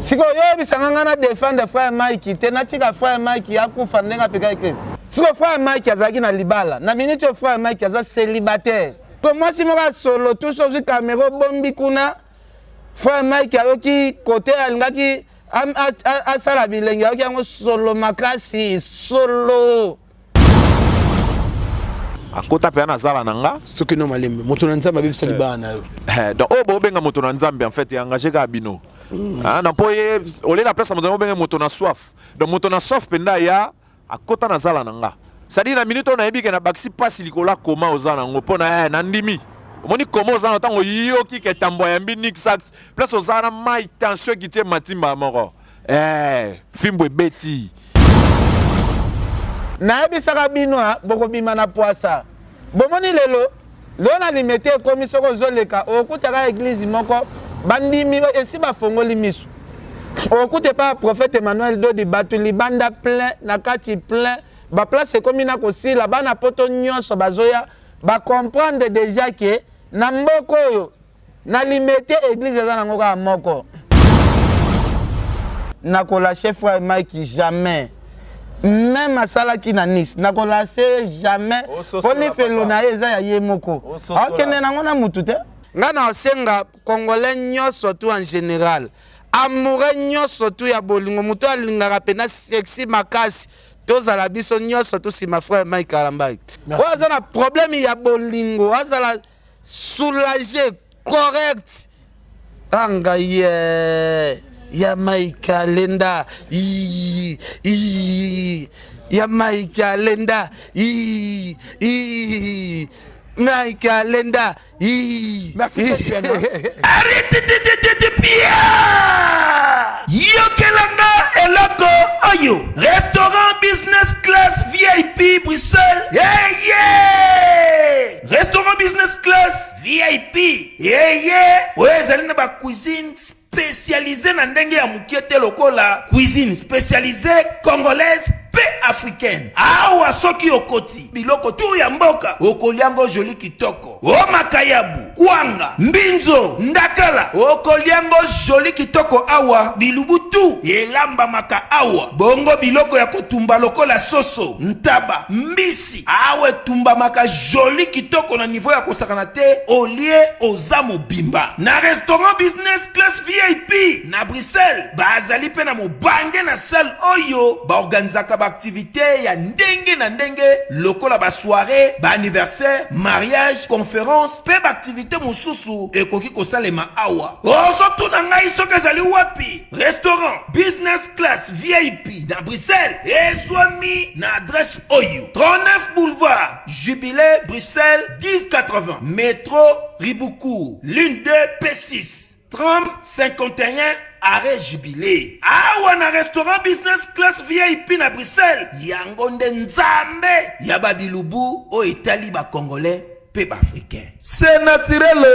Sikoyo yo oyebisa nga, nga na defendre frère Mike te, natika frère Mike akufa ndenge apekaki crise. Sikoyo frère Mike azalaki na libala, na minute oyo frère Mike aza celibataire. Ko mwasi moko ya solo tous ozwi camera obombi kuna, frère Mike ayoki kote alingaki asala bilengi, ayoki yango solo makasi solo. Akota mpe na zala na nga. Soki no malembe, moto na Nzambe abebisa libala na yo. Donc oyo bobenga moto na Nzambe, en fait engagé kaka bino. Ah, na mpo ye olie na place ya moto, obenge moto na soif. Donc moto na soif mpenza ya akota na zala na nga, c'est-à-dire na minute oyo nayebi ke na bakisi mpasi likolo ya koma oza nango mpo na nandimi omoni koma oza na ntango yoki ke tambo yambi Nick Sax place oza na mai, tension ekitie matimba moko, fimbo ebeti. Nayebisaka bino bokobima na pwasa. Bomoni lelo lelo na Limete ekomi, soki ozoleka okutaka église moko, bandimi esi bafongoli miso. Okuta epa ya prophète Emmanuel Dodi, bato libanda plein, na kati plein, baplace ekomi na kosila. Bana poto nyonso bazoya, bacomprendre déjà ke na mboka oyo na Limete église eza nango kaka moko. Nakolâcher frère Mike jamais. Même asalaki na Nice, nakolâcher jamais, mpo lifelo na ye eza ya ye moko, akende nango na mutu te. Ngai na osenga Congolais nyonso tout en général, amoureux nyonso tout ya bolingo, moto alingaka mpena sexy makasi, tozala biso nyonso tosima frère Mike Kalambai. Oyo aza na problème ya bolingo azala soulagé correct. Anga ye ya Mike Alenda, ya Mike Alenda, Mike Alenda. Merci. Yokelanga eloko oyo, restaurant Business Class VIP Bruxelles. Yeye yeah! Restaurant Business Class VIP yeye oyo ezali na bacuisine spécialisé na ndenge ya mokie te, lokola cuisine spécialisée congolaise mpe africaine. Awa soki okoti, biloko tu ya mboka okoliango joli kitoko, o makayabu, kwanga, mbinzo, ndakala, okoliango joli kitoko. Awa bilubu tu elambamaka awa, bongo biloko ya kotumba lokola soso, ntaba, mbisi, awa etumbamaka joli kitoko na niveau ya kosakana te. Olie, oza mobimba. Na restaurant Business Class VIP na Bruxelles, bazali mpe na mobange na salle oyo baorganizaka baactivité ya ndenge na ndenge lokola basoirée, baanniversaire, mariage, conférence mpe baactivité mosusu ekoki kosalema awa. Ozotuna ngai soki ezali wapi? Restaurant Business Class VIP na Bruxelles ezwami na adresse oyo: 39 boulevard Jubilé, Bruxelles 1080, métro Ribaucourt, ligne 2 P6, tram 51, arrêt Jubilé. Awa na restaurant Business Class VIP na Bruxelles, yango nde Nzambe ya babilubu oyo etali bacongolais mpe baafricain. C'est naturel,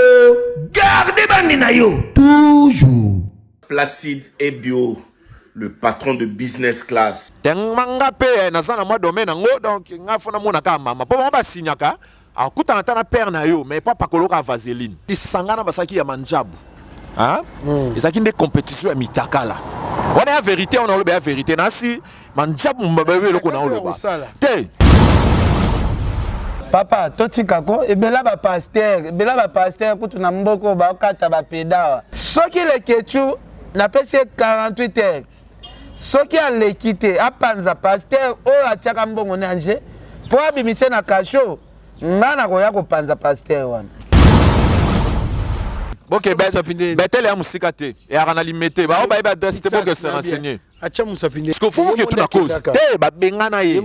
garde bandi na yo toujours. Placide Ebio, le patron de Business Class. Tengmanga mpe naza na mwa domaine yango, donc nga fo namona kaka mama mpo bango basignaka, akutana ata na père na yo, mais po apakoloka vaseline. Lisanga na basalaki ya manjabu, ezalaki nde compétition ya mitakala wana ya vérité. Wana oloba ya vérité, nasi manjabu bayebi eloko na oloba te. Papa, totikako ebela bapasteur, ebela bapasteur kutu na mboka oyo bakata bapeda. Soki Lekechu, napesi ye 48 heures, soki aleki te apanza pasteur oyo atiaka mbongo na ange mpo abimise na kasho, nga nakoya kopanza pasteur wana. Boke Betele ya mosika te, eyaka na Limete. Bao bayebi adresse te, boke se renseigner. Atia mosapi nde. Parce que faut moke tuna cause te, babengana ye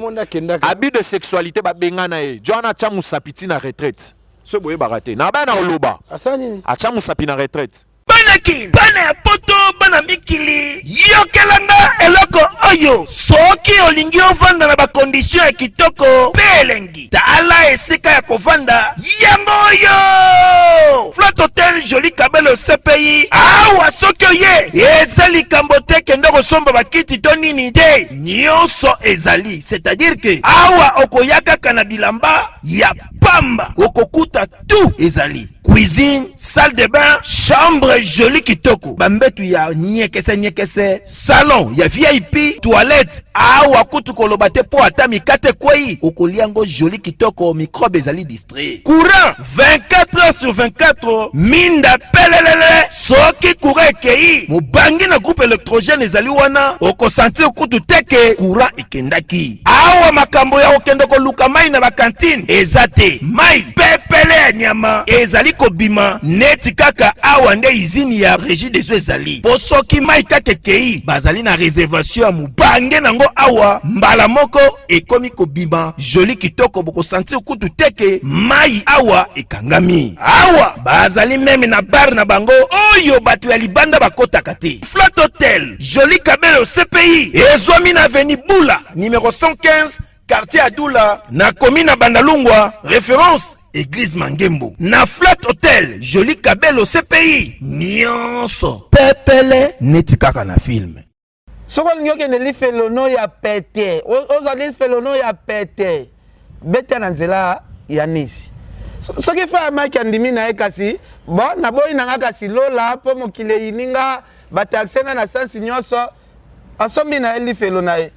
abus de sexualité, babengana ye jo wana atia mosapi ti na retraite. So boyebaka te na bana oloba. Asala nini? Atia mosapi na retraite. Bana Kin, bana ya poto, bana mikili, yokelanga eloko oyo. Soki olingi ovanda na bacondition ya kitoko mpe elengi, tala esika ya kovanda yango oyo: Flat Hotel Joli Kabelo CPI. Awa soki oye, eza likambo te kende kosomba bakiti to nini te, nyonso ezali. C'est-à-dire ke awa okoya kaka na bilamba ya pamba, okokuta tout ezali: cuisine, salle de bain, chambre joli kitoko, bambetu ya nyekese nyekese, salon ya VIP, toilette awa kutu koloba te mpo ata mikate ekwei okolia yango joli kitoko, microbe ezali distrait. Courant 24 heures sur 24, minda pelelele. Soki courant ekei mobangi na groupe électrogène ezali wana, okosentir kutu te ke courant ekendaki. Awa makambo ya kokende koluka mai na bakantine eza te, mai pepele ya nyama ezali kobima neti kaka awa nde izini ya Regideso ezali, po soki mai kaka ekei bazali na reservation ya mobange nango awa mbala moko ekomi kobima joli kitoko, bokosentir kutu te ke mai awa ekangami. Awa bazali meme na bar na bango oyo bato ya libanda bakotaka te. Flat Hotel Joli Kabelo CPI ezwami na avenue Bula numero 115 quartier Adula na commune ya Bandalungwa, référence Église Mangembo. Na Flat Hotel Joli Kabelo CPI nyonso pepele neti kaka na film. Soki olingi okende lifelo no ya pete, ozwa lifelo no ya pete, beta na nzela ya Nice. Soki frère Mike andimi na ye kasi bon, naboyi na nga kasi lola mpo mokili eyini nga, bataxe nga na sansi nyonso, asombi na ye lifelo na ye.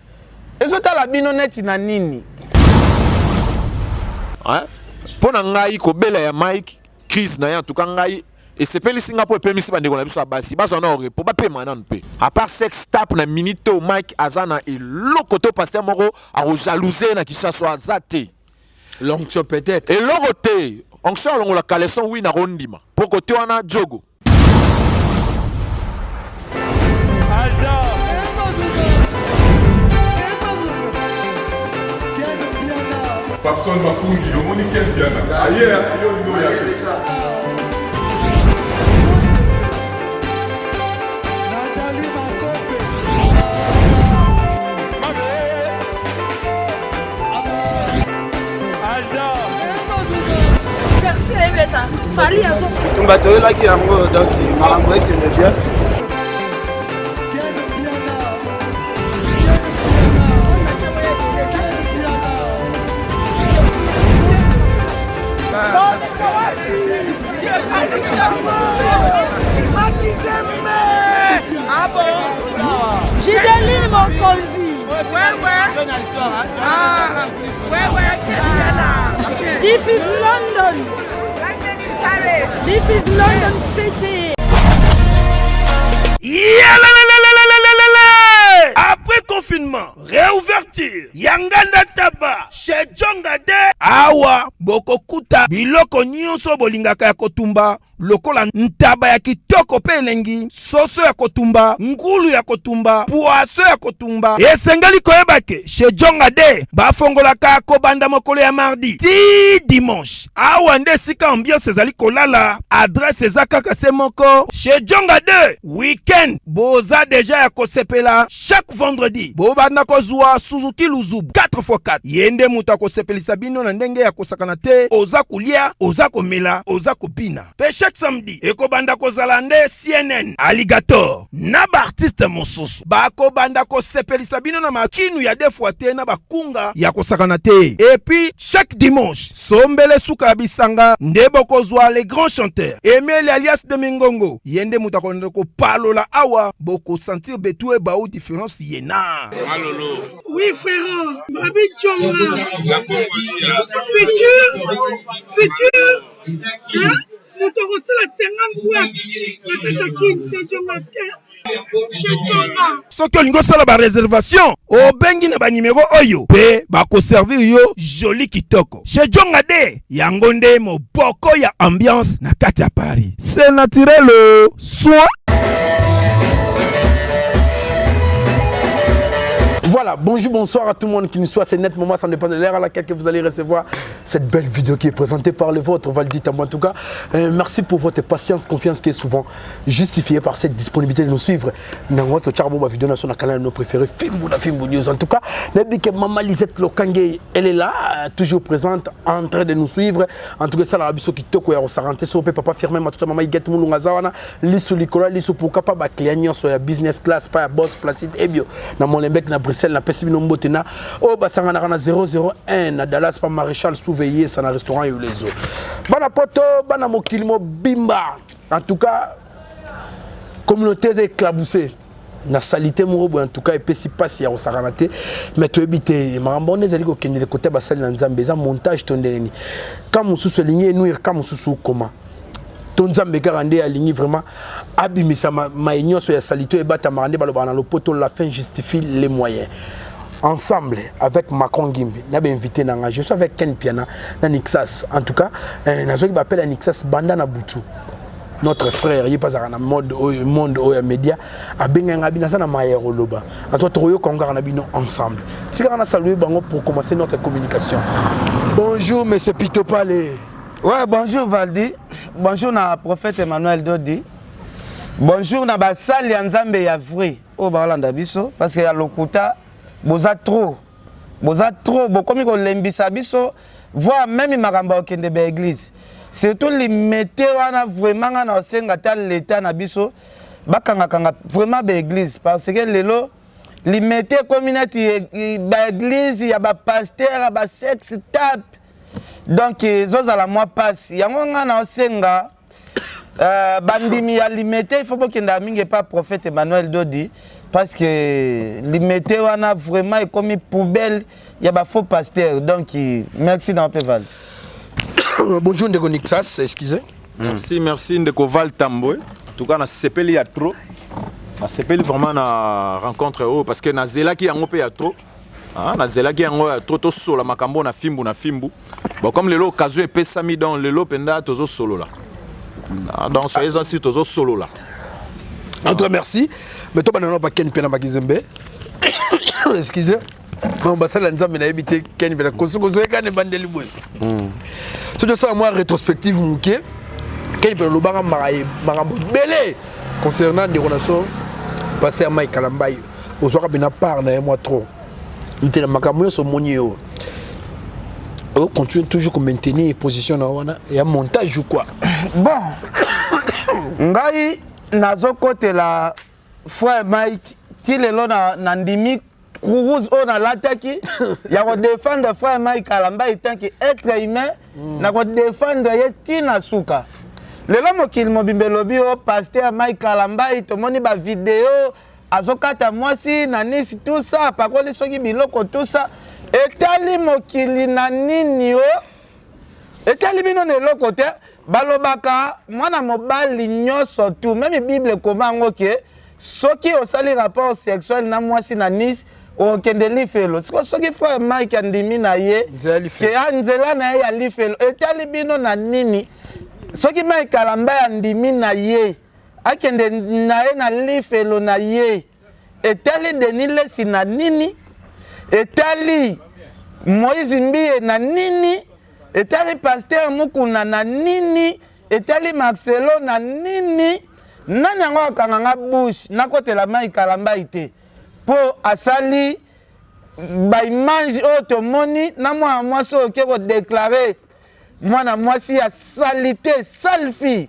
Ezotala bino neti na nini? Mpo na ngai kobela ya Mike crise na ye en tout cas ngai esepelisi nga mpo epemisi bandeko na biso ya basi bazwa na repos bapema nanu mpe à part sex tap na minute oyo Mike aza na eloko to pasteur moko akojalouse na Kinshasa aza te. L'onction peut-être. Eloko te. Onction alongola caleçon oui nakondima. Po kote wana jogo. Papson Makungi, omoni Ken Mpiana aye yo olingi oya te. Bitumba toyelaki yango donc makambo ekende bien. Gideline Mokonzi. Ouais, ouais. Ah, ouais, ouais. This is London. This is London City. Yalalalalalalalala! Après confinement, réouverture ya nganda taba chez Djonga de awa bokokuta biloko nyonso bolingaka ya kotumba lokola ntaba ya kitoko mpe elengi, soso ya kotumba, ngulu ya kotumba, poisson ya kotumba. Esengeli koyeba ke chez Djonga de bafongolaka kobanda mokolo ya mardi ti dimanche. Awa nde esika ambiance ezali kolala, adresse eza kaka se moko chez Djonga de week-end boza deja ya kosepela. Chaque vendredi bobanda kozwa Suzuki Luzubu 4x4, ye nde moto akosepelisa bino na ndenge ya kosakana te. Oza kolia, oza komela, oza kobina. Pe chaque samedi ekobanda kozala nde CNN, Alligator na ba artistes mosusu bakobanda kosepelisa bino na makinu ya deux fois te na bakunga ya kosakana te. Et puis chaque dimanche sombele suka ya bisanga nde bokozwa les grands chanteurs Emeli alias de Mingongo, ye nde moto akobanda kopalola awa, bokosentir betu ebau difference ye na Oui frérot, Babi Djonga. Futur, futur, hein? Moto akosala 50 boîte na kati ya kin, c'est Djonga chez Djonga. Soki olingi osala ba reservation, obengi na ba numero oyo pe bakoservir yo joli kitoko. Chez Djonga de yango nde moboko ya ambiance na kati ya Paris. C'est naturel soin. Voilà, bonjour, bonsoir à tout le monde qui nous soit. C'est net moment, ça dépend de l'heure à laquelle que vous allez recevoir cette belle vidéo qui est présentée par le vôtre, Valdi Tambo. En tout cas, merci pour votre patience, confiance qui est souvent justifiée par cette disponibilité de nous suivre. Nango, ce charbo, ma vidéo nationale, canal nos préférés, Fimbu na Fimbu News. En tout cas, nabi que Maman Lisette Lokange, elle est là, toujours présente, en train de nous suivre. En tout cas, ça, la biso kitoko ya rosarante, so papa Firmin, matuta Maman Iguette Mulunga Zawana, lisu likolo, lisu pourquoi pas ba client nyonso ya business class, pa ya boss Placide Ebio, na Molenbeek, na Bruxelles, na pesi bino mbote na oyo basanganaka na 001 na Dallas pa Maréchal Souveye sa na restaurant Yolezo. Bana poto, bana mokili mobimba. En tout cas, Communauté eza éclaboussée na salite moko boye, en tout cas epesi mpasi ya kosakana te. Mais toyebi te makambo wana ezali kokendele kote basali na Nzambe, eza montage to ndenge nini? Ka mosusu elingi enuire, ka mosusu koma to Nzambe kaka nde alingi vraiment abimisa mai nyonso ya salite oyo ebatamaka. Nde balobaka na lopoto, la fin justifie les moyens. Ensemble avec Macron Ngimbi na bainvité na nga, je suis avec Ken Piana na Nixas. En tout cas nazwaki baappel ya Nixas banda na butu. Notre frère, ye mpe azalaka na mode oyo, monde oyo ya média, abengai ngai, bino aza na maya ya koloba. En tout cas tokoyoka ngo kaka na bino ensemble. Tikaka na saluer bango pour commencer notre communication. Bonjour monsieur Pito Pale. Ouais, bonjour Valdi, bonjour na prophète Emmanuel Dodi, bonjour na basali ya Nzambe ya vrai oyo baolanda biso, parce que ya lokuta boza trop, boza trop, bokomi kolembisa biso, voire même makambo ya kokende baeglise, surtout Limete wana. Vraiment nga na osenga ata leta na biso bakangakanga vraiment baeglise, parce que lelo Limete ekomi neti baeglise ya bapasteur ya basex tape. Donc ezozala mwa mpasi. Yango nga na osenga bandimi ya Limete, il faut bokendaka mingi epa prophète Emmanuel Dodi, parce que Limete wana vraiment ekomi poubelle ya bafaux pasteur. Donc merci na mpe Val. Bonjour ndeko Nixas, excusez. Merci, merci ndeko Val Tambwe. En tout cas nasepeli ya trop, nasepeli vraiment na rencontre oyo, parce que nazelaki yango mpe ya trop. Ah, nazelaki yango ya trop, tosola makambo na fimbu na fimbu. Bon, comme lelo occasion epesami, donc lelo mpenza tozosolola. Ah, donc soyez-en si tozosolola. En tout cas merci. Mais to banana pa Ken mpe na Bakizembe, excusez. Bon, basala Nzambe, nayebi te Ken mpe na kosukosu ekani ebandeli boye. So tosala mwa rétrospective moke. Ken mpe olobaka makambo ebele concernant ndeko na so pasteur Mike Kalambai. Ozwaka mpena part na ye mwa trop nte na makambo nyonso. Omoni yo ocontinue toujours komaintenir position na wana ya montage ou quoi? Bon, ngai nazokotela frère Mike ti lelo. Na ndimi kuruze oyo nalataki ya kodefendre frère Mike Kalamba tant que être humain, na kodefendre ye ntina suka. Lelo mokili mobimba elobi o pasteur Mike Kalambai, tomoni bavideo azokata mwasi na nisi, tout ça, apakoli soki biloko, tout ça. Etali mokili na nini? O etali bino na eloko te. Balobaka mwana mobali nyonso tu, même Bible ekoma yango ke soki osali rapport sexuel na mwasi na nice, okende lifelo. Siko soki frère Mike andimi na ye ke nzela na ye ya lifelo, etali bino na nini? Soki Mike Kalamba andimi na ye akende na ye na lifelo na ye, etali Denis Lesi na nini? Etali Moïse Mbiye na nini? Etali pasteur Mukuna na nini? Etali Marcelo na nini? Nani yango akanga nga bouche nakotela Mai Kalambai te, mpo asali baimage oyo tomoni na mwana mwasi oyo oke kodéclarer mwana mwasi ya saleté, sale fille.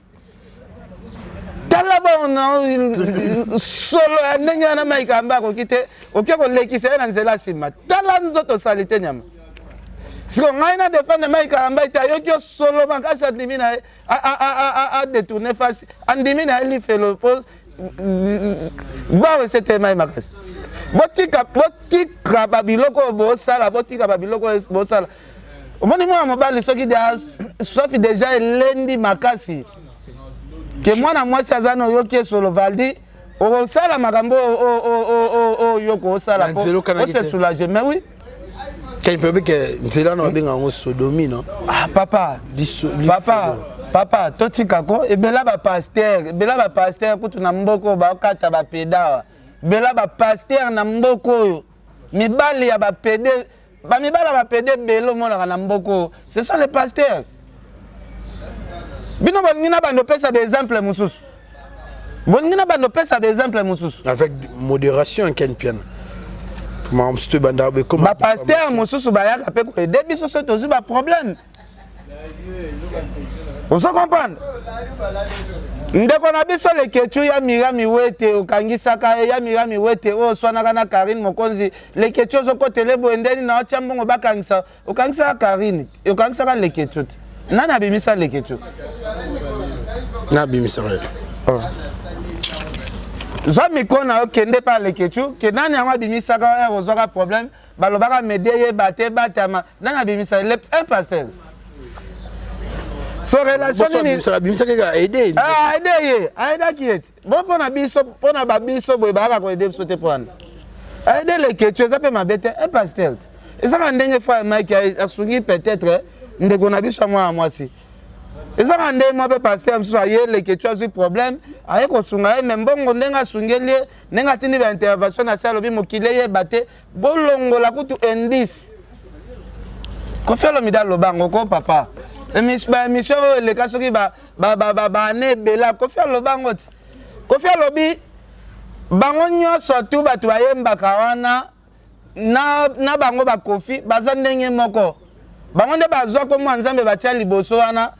Tala bona solo ya ndenge wana, Mai Kalamba akoki te. Oke kolekisa ye na nzela nsima, tala nzoto saleté, nyama. Siko ngai na défendre Mai Kalamba ete ayoki yo solo makasi, andimi na ye adétourne face, andimi na ye lifelo po bawe esete mai makasi. Botika, botika babiloko oyo bosala, botika babiloko oyo bosala. Omoni mwana mobali soki sofi déjà elendi makasi ke mwana mwasi aza na oyoki esolo, Valdi, okosala makambo oyo yo kosala po ose soulage. Mais oui. Ken mpe ke nzela wana babenga yango sodomie, non? Ah, papa, papa, papa, totika ko ebela bapasteur, ebela bapasteur kutu na mboka oyo baokata bapédé awa. Ebela bapasteur na mboka oyo, mibali ya bapédé, bamibali ya bapédé ebele omonaka na mboka oyo, ce sont les pasteurs. Bino bolingi na bando opesa baexemple mosusu, bolingi na bando opesa baexemple mosusu. Avec modération, Ken Piana. Makambo ebanda. Bapasteur mosusu bayaka mpe koaider biso soki tozwi baproblème. Ozo comprendre, ndeko na biso Lekecu ya Mirami Wete, okangisaka ye ya Mirami Wete oyo oswanaka na Karine Mokonzi. Lekecu, ozokotele boye ndeni na otya mbongo bakangisa. Okangisaka Karine, okangisaka Lekecu te. Nani abimisa Lekecu? Nabimisaka ye. Oh. Zwa micro na yo kende pa Leketchou ke nani yango abimisaka heure ozwaka problème balobaka media eyeba te batama nani abimisa le un pasteur so relation nini abimisaki kaka aide ah, aide ye aidaki ye ti bo mpo na biso mpo na babiso boye bayaka koaide biso te mpo wana aide Leketchou eza mpe mabe te un pasteur te ezaka ndenge frère Mike asungi peut-être ndeko na biso ya mwana mwasi ezaka nde mwa mpe pasteur mosusu aye Leketchou azwi problème aye kosunga ye me mbongo ndenge asungeli ye ndenge atindi baintervention na se alobi mokili eyeba te bolongola kutu indice Koffi Olomide aloba yango ko papa baémission oyo eleka soki baane ebele Koffi aloba yango ti Koffi alobi bango nyonso tu bato bayembaka wana na, na bango bakofi baza ndenge moko bango nde bazwa kombo ya nzambe batia liboso wana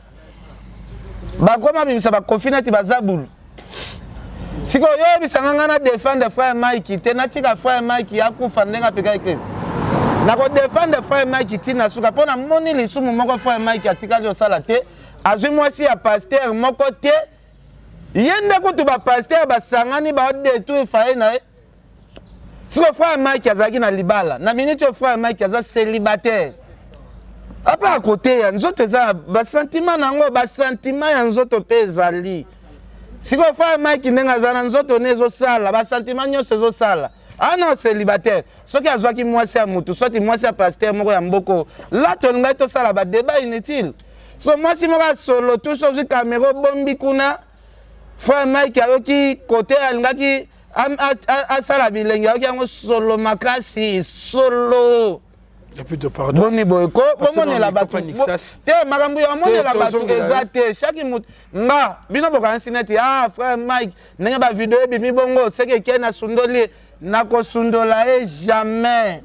bakoma bimisa bakofi neti baza bulu sikoyo yo oyebisanga ngai na defendre frère Mike te natika frère Mike akufa ndenge apekaki crise nakodefendre frère Mike ntina suka mpo namoni lisumu moko frère Mike atikali osala te azwi mwasi ya pasteur moko te ye nde kutu bapasteur basangani baodétruire foyer na ye. Siko frère Mike azalaki na libala na minute oyo frère Mike aza célibataire apa akoteya nzoto eza basentiment na yango basentiment ya nzoto mpe ezali sikoyo frère Mike ndenge aza na nzoto ne ezosala basentiment nyonso ezosala ana ah célibataire soki azwaki mwasi ya mutu soki mwasi ya pasteur moko ya mboko la tolingaki tosala badébat inutile so mwasi moko ya solo tu so ozwi kamera obombi kuna frère Mike ayoki kote alingaki asala bilengi ayoki yango solo makasi solo boni boye ko bomonela bato te makambo ya omonela bato eza te chaque moto nga bino bokanisi neti ah frère Mike ndenge bavideo ebimi bongo seke ekei na sundoli ye nakosundola ye jamais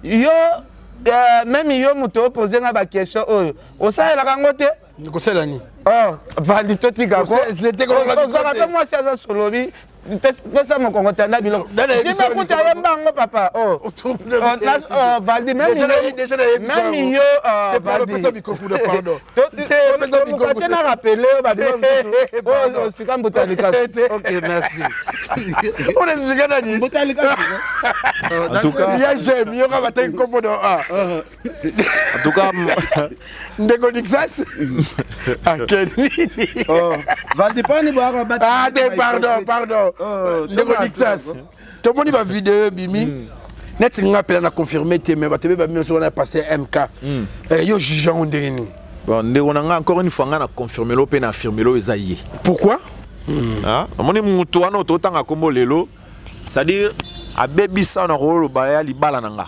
yo euh, meme yo moto opose nga baquestion oyo osalelaka yango te kosala nini oh vandi totika ko ozwaka mpe mwasi aza solobi pesa mokongo tanda biloko jime kuta yemba yango papa oh. oh, oh, valdi meme yo valdi te na rappele yo babilo mosusu ospika mbuta likasu ok merci on explique nani mbuta likasu en tout cas ya j'aime yoka bataki kombo na a en tout cas ndeko Nixas akeni oh. Valdi pani boyaka bati ah te pardon pardon oh, ndeko Nixas tomoni ba vidéo ebimi mm. neti nga mpela na confirme te mais bato ebe bamioso wana pasteur MK mm. eh, yo juge yango ndenge nini bon ndeko na nga encore une fois nga na confirme lo mpe na affirme lo eza ye pourquoi mm. ah, omoni moto wana ototanga nkombo lelo c'est-à-dire abebisa na koloba ya libala na nga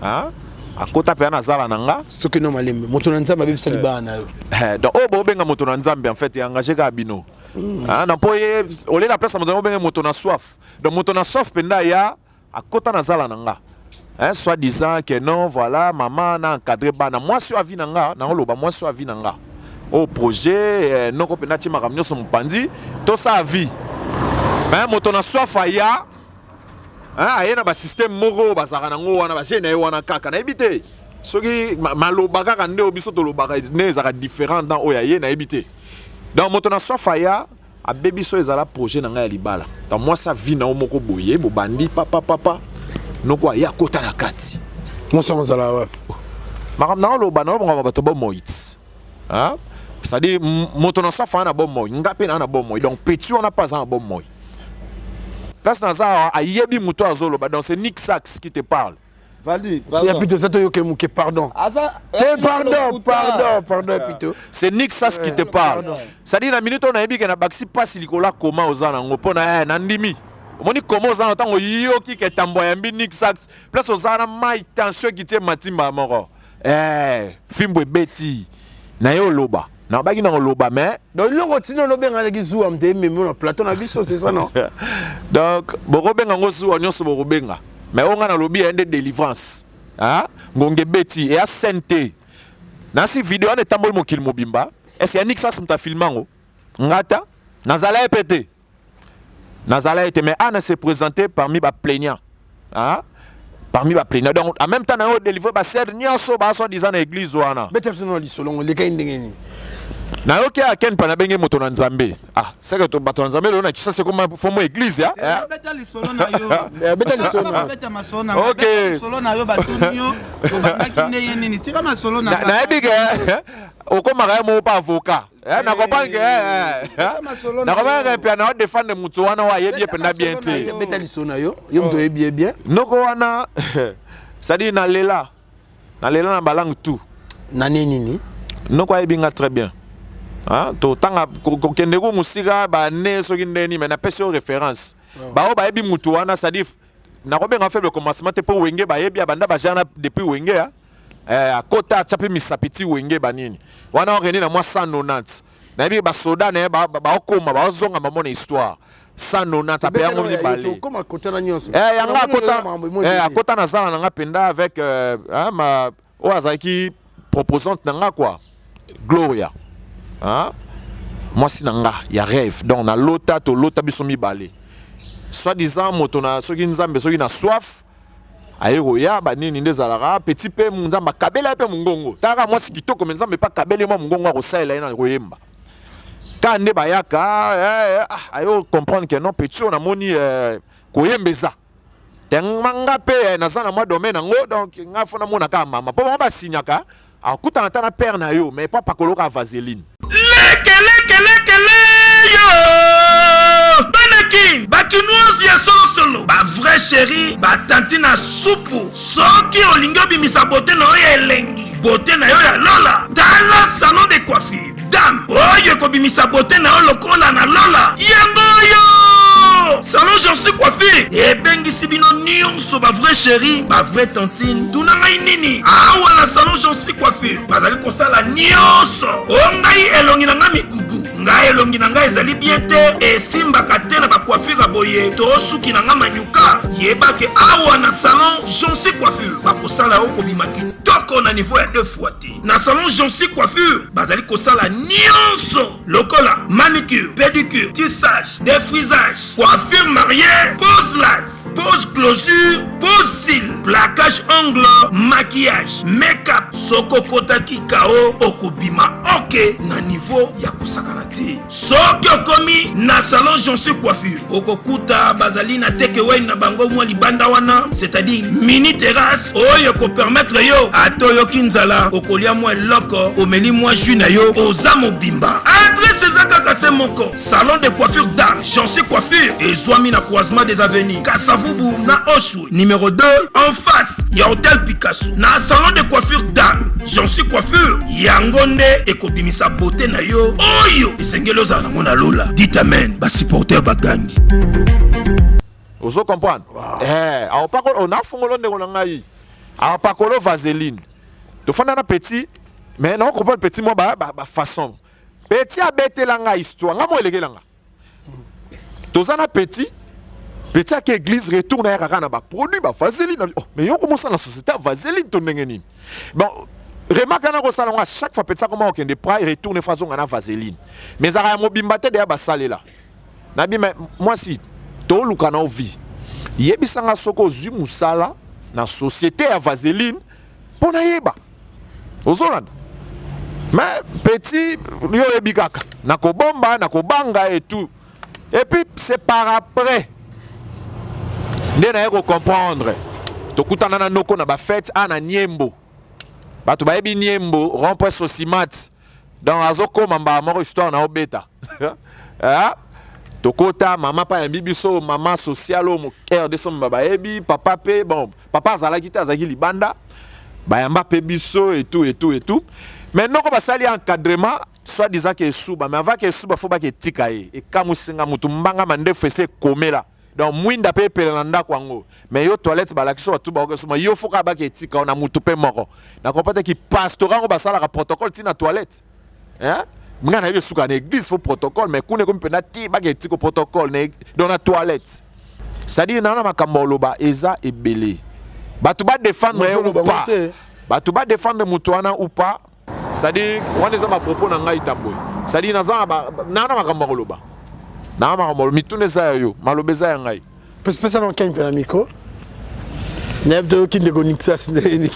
ah? akota mpenza na zala na nga soki no malembe moto na nzambe abebisa libala na yo eh, donc oyo bobenga moto na nzambe en fait engage kaka bino mm. ah, na mpo ye olie na place ya moto obenge moto na soif donc moto na soif mpenza aya akota na zala na nga hein, soit disant que non voilà mama na encadré bana mwasi oyo avi na nga naoloba mwasi oyo avi na nga oyo projet eh, noko mpenza atie makambo nyonso mopanzi tosala vie mais moto na soif aya aye na basystème moko oyo bazalaka nango wana baje na ye wana kaka nayebi te soki maloba kaka nde oyo biso tolobaka nde ezalaka différent dans oyo aye nayebi te donc moto na soif aya abebi so ezala projet na ngai ya libala ta mwasi avi na yo moko boye bobandi papa papa noko aye akota na kati mwasi yango azala wapi makambo na oloba na olobanga bato bomoi ti c'est-à-dire moto na soif aza na bomoi nga mpe naa na bomoi donc petit wana mpe aza na bomoi place naza awa ayebi moto azoloba donc c'est Nick Sachs qui te parle Valdi, pardon. Ya pito, ça te yoke muke, pardon. Asa, eh, pardon, pardon, pardon, pito. C'est Nick Sachs qui te parle. C'est-à-dire na minute on ayebi ke na bakisi pasi likolo ya koma oza nango mpo na na ndimi. Omoni koma oza na ntango yoki ke tambo ayambi Nick Sachs place oza na mai tension ekitie matimba moko. Eh, fimbo ebeti na ye oloba. Nabaki na oloba mais donc eloko tina obenga zuwa mte ememi na plateau na biso c'est ça non donc bokobenga ngo zuwa nyonso bokobenga mais oyo ngai nalobi ya nde délivrance ah? Ngonge ebeti eya scène te nasi video wana etamboli mokili mobimba est-ce ya Nick Sas moto afilme yango ngata nazala ye mpe te nazala ye te mais ana se présenter parmi baplaignant ah? Parmi baplaignant donc en même temps na yo délivre basere nyonso baa soi disant na église wana beta biso na lisolo ngo elekaki ndenge nini? Nayoki ya Ken pana benge moto na Nzambe. Ah, c'est que to bato na Nzambe lelo na Kinshasa ekoma fomo église ya. Eh, beta lisolo na yo. Eh, beta lisolo na yo. Beta masolo na yo. Ok. Beta lisolo na yo batuni yo. Obandaki ndenge nini? Tika masolo na Nayebi ke okomaka ye moko pa avocat. Eh, na comprendre ke eh, eh, Beta masolo na na comprendre yo. ke pia na défendre moto wana oyo ayebi ye Beta mpenza bien masolo na te. yo. Beta lisolo na yo, yo moto oyebi ye bien. Noko wana c'est-à-dire nalela nalela na balangue tout. Na nini nini? Noko ayebi nga très bien. Hein? Totanga kokende ku mosika bane soki ndeni mais napesi yo référence. Bao bayebi mutu wana c'est-à-dire nakobenga faible commencement te mpo wenge bayebi abanda bajana depuis wenge ah. Eh, akota atya mpe misapi ti wenge banini wana okende na mwa 190 nayebi basoda na ye baokoma baozonga bango na histoire 190 ape yango mibale Tokoma kota na nyonso. Eh, yango akota Makambo eh, akota na zala na nga mpenza avec euh, hein, ma oyo azalaki proposante na nga quoi Gloria, hein? Mwasi na nga ya rêve, donc nalota tolota biso mibale soit disant moto na soki nzambe soki na soif aye koya banini nde ezalaka petit mpe nzambe akabela ye mpe mongongo talaka mwasi kitoko me nzambe mpe akabeli ye mwa mongongo akosalela ye na koyemba ka nde bayaka eh, eh, ah, ayo comprendre que non petit oyo namoni eh, koyemba eza te nga mpe eh, naza na mwa domaine yango donc nga fo namona kaka mama mpo bango basignaka akutana ata na père na yo mais po apakoloka vaseline. Leke leke leke le yo bana kin ba kinoise ya solo solo ba vrai chérie ba tantine na supu soki olingi obimisa beauté na yo ya elengi beauté na yo ya lola tala salon de coiffure dame oyo ekobimisa beauté na yo lokola na lola yango oyo salon Jancy coiffure ebengisi bino nionso ba vrai chérie ba vrai tantine tuna ngai nini awa na salon Jancy coiffure bazali kosala nionso o ngai elongi na ngai mikuku ngai elongi na ngai ezali bien te esimbaka te na ba coiffure ya boye to suki na ngai manyuka yebake awa na salon Jancy coiffure bakosala yo kobima kitoko na niveau ya deux fois te. Na salon Jancy Coiffure bazali kosala nionso lokola manicure, pedicure, tissage, defrisage, coiffure mariee, pose las, pose closure, pose cils, placage ongle, maquillage, make-up. Soki okotaki KO okobima ok na niveau ya kosakana te. Soki okomi na salon Jancy Coiffure okokuta bazali na take away na bango mwa libanda wana, c'est-à-dire mini terrasse oyo ekopermettre yo ata oyoki nzala okolia mwa eloko, omeli mwa jus na yo, oza mobimba. Adresse eza kaka se moko, salon de coiffure dame Jancy Coiffure ezwami na croisement des avenues Kasavubu na Oshwe numéro 2 en face ya hotel Picasso. Na salon de coiffure dame Jancy Coiffure yango nde ekobimisa beauté na yo oyo esengeli ozala nango na lola. Dites amen, ba supporters bagangi. Ozo comprendre? Wow. Eh, aopakolo onafungolo ndeko na ngai. Aopakolo vaseline. Tofanda na petit mais na comprendre petit moi ba, ba, ba façon. Petit abetela nga histoire, nga mo elekela nga. Toza na petit petit ake église retourne ayaka kaka na baproduit bavaseline. Oh, mais yo komosala na société ya vaseline to ndenge nini? Bon, remarque wana kosala yango à chaque fois petit akoma kokende pra retourne fa azonga na vaseline. Mais ezalaka ya mobimba te deya basalela. Nabi mais mwasi toluka na vie. Yebisa nga soki ozwi mosala na société ya vaseline mpo nayeba. Ozolanda? Mais petit yo oyebi kaka nakobomba nakobanga et tout. Et puis c'est par après nde naye kocomprendre tokutana na noko na bafete a na niembo bato bayebi niembo rond-point sosimat donc azokoma mbala moko histoire na obeta ah, tokota mama mpe ayambi biso mama sociale oyo rdc mba bayebi papa mpe bon papa azalaki te azalaki libanda bayamba mpe biso et tout et tout et tout mais noko basali encadrement soit disant ke esuba mais avant ke esuba fo bake etika ye ekamwisi nga mutu mbanga mandefu esi ekomela donc mwinda mpe epela na ndako yango mais yo toilette balakisi bato baoke suma yo fo kaka bake etika na mutu mpe moko na comprendre ki pastora yango basalaka protocole ti na toilette hein nga nayebi esuka na église fo protocole mais kuna ekomi mpenza ti bake etiko protocole na donc na toilette c'est-à-dire nana makambo oloba eza ebele bato badefendre ye ou pas bato badefendre moto wana ou pas. C'est-à-dire wana eza ba propos na ngai tambwe. C'est-à-dire naza na na makambo ya koloba. Na makambo mituna eza ya yo, maloba eza ya ngai. Pesa na ken na micro. Nayebi toyoki ndeko Nixas nde.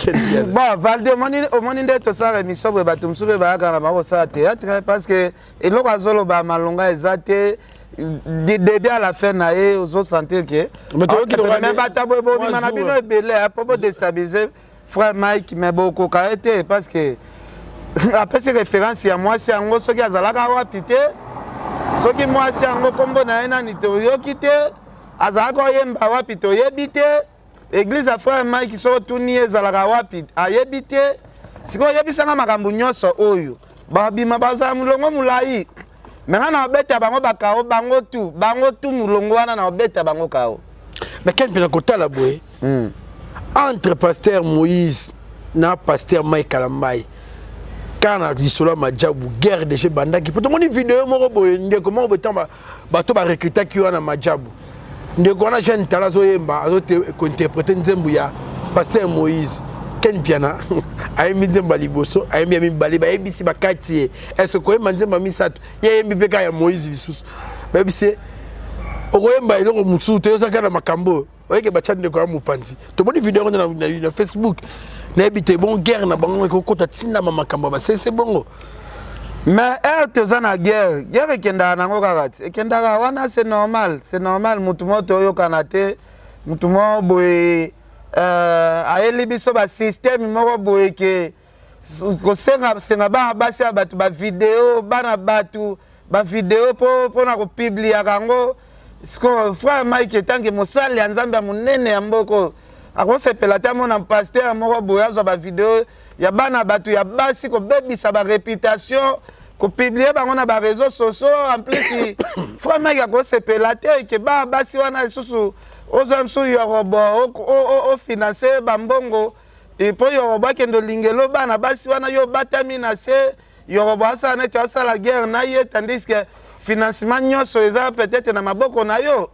Bon, Valdi, omoni nde tosala émission boye, bato mosusu mpe bayaka na bango kosala théâtre, parce que eloko azoloba malonga eza te. Du début à la fin na ye, ozosentir ke Mais toyoki lokola mais bato boye bobima na bino ebele mpo bodéstabiliser frère Mike, mais bokoka ye te, parce que apesi référence ya mwasi yango, soki azalaka wapi te, soki mwasi yango nkombo na ye nani toyoki te, azalaka oyemba wapi toyebi te, église ya frère Mike soki otuni ye ezalaka wapi ayebi te. Sikoyo oyebisanga makambo nyonso oyo, babima bazala molongo molai, me nga na obeta bango bakao, bango tu, bango tu molongo wana na obeta bango kao. Mais Ken mpena kotala boye, entre pasteur Moïse na pasteur Mike Kalambai, kaka na lisolo ya majabu, guerre déjà ebandaki, po tomoni video moko boye, ndeko moko boye, ntango bato barecrutaki wana majabu, ndeko wana jeune tala azoyemba, azokointerprete nzembo ya pasteur Moïse. Ken Piana ayembi nzembo ya liboso, ayembi ya mibale, bayebisi bakati ye est-ce koyemba nzembo ya misato, ye ayembi mpe kaka ya Moïse lisusu, bayebisi ye okoyemba eloko mosusu te, ozalaka na makambo oyo oyeke batya ndeko ya mopanzi. Tomoni video yango na Facebook. Nayebi te, bon, guerre na bango ekokota ntina makambo ya basese bongo. Mais heure toza na guerre, guerre ekendaka nango kaka ti ekendaka wana, c'est normal, c'est normal. Mutu moko toyokana te, mutu moko boye ayeli biso basystème moko boye ke kosenga senga bana basi ya bato bavideo, bana bato bavideo mpona kopubliaka yango. Siko frère Mike, etanke mosali ya Nzambe ya monene ya mboka, akosepela te amona pasteur moko boye azwa bavideo ya bana bato ya basi, kobebisa baréputation, kopublier bango na baréseaux sociaux? En plus, frère Mike akosepela te ke bana basi wana lisusu ozwa mosusu yorobo ofinance bambongo mpo yorobo akende olingelo bana basi wana. Yo obatami na se, yorobo asala neti asala guerre na ye, tandis que financement nyonso eza peut-être na maboko na yo.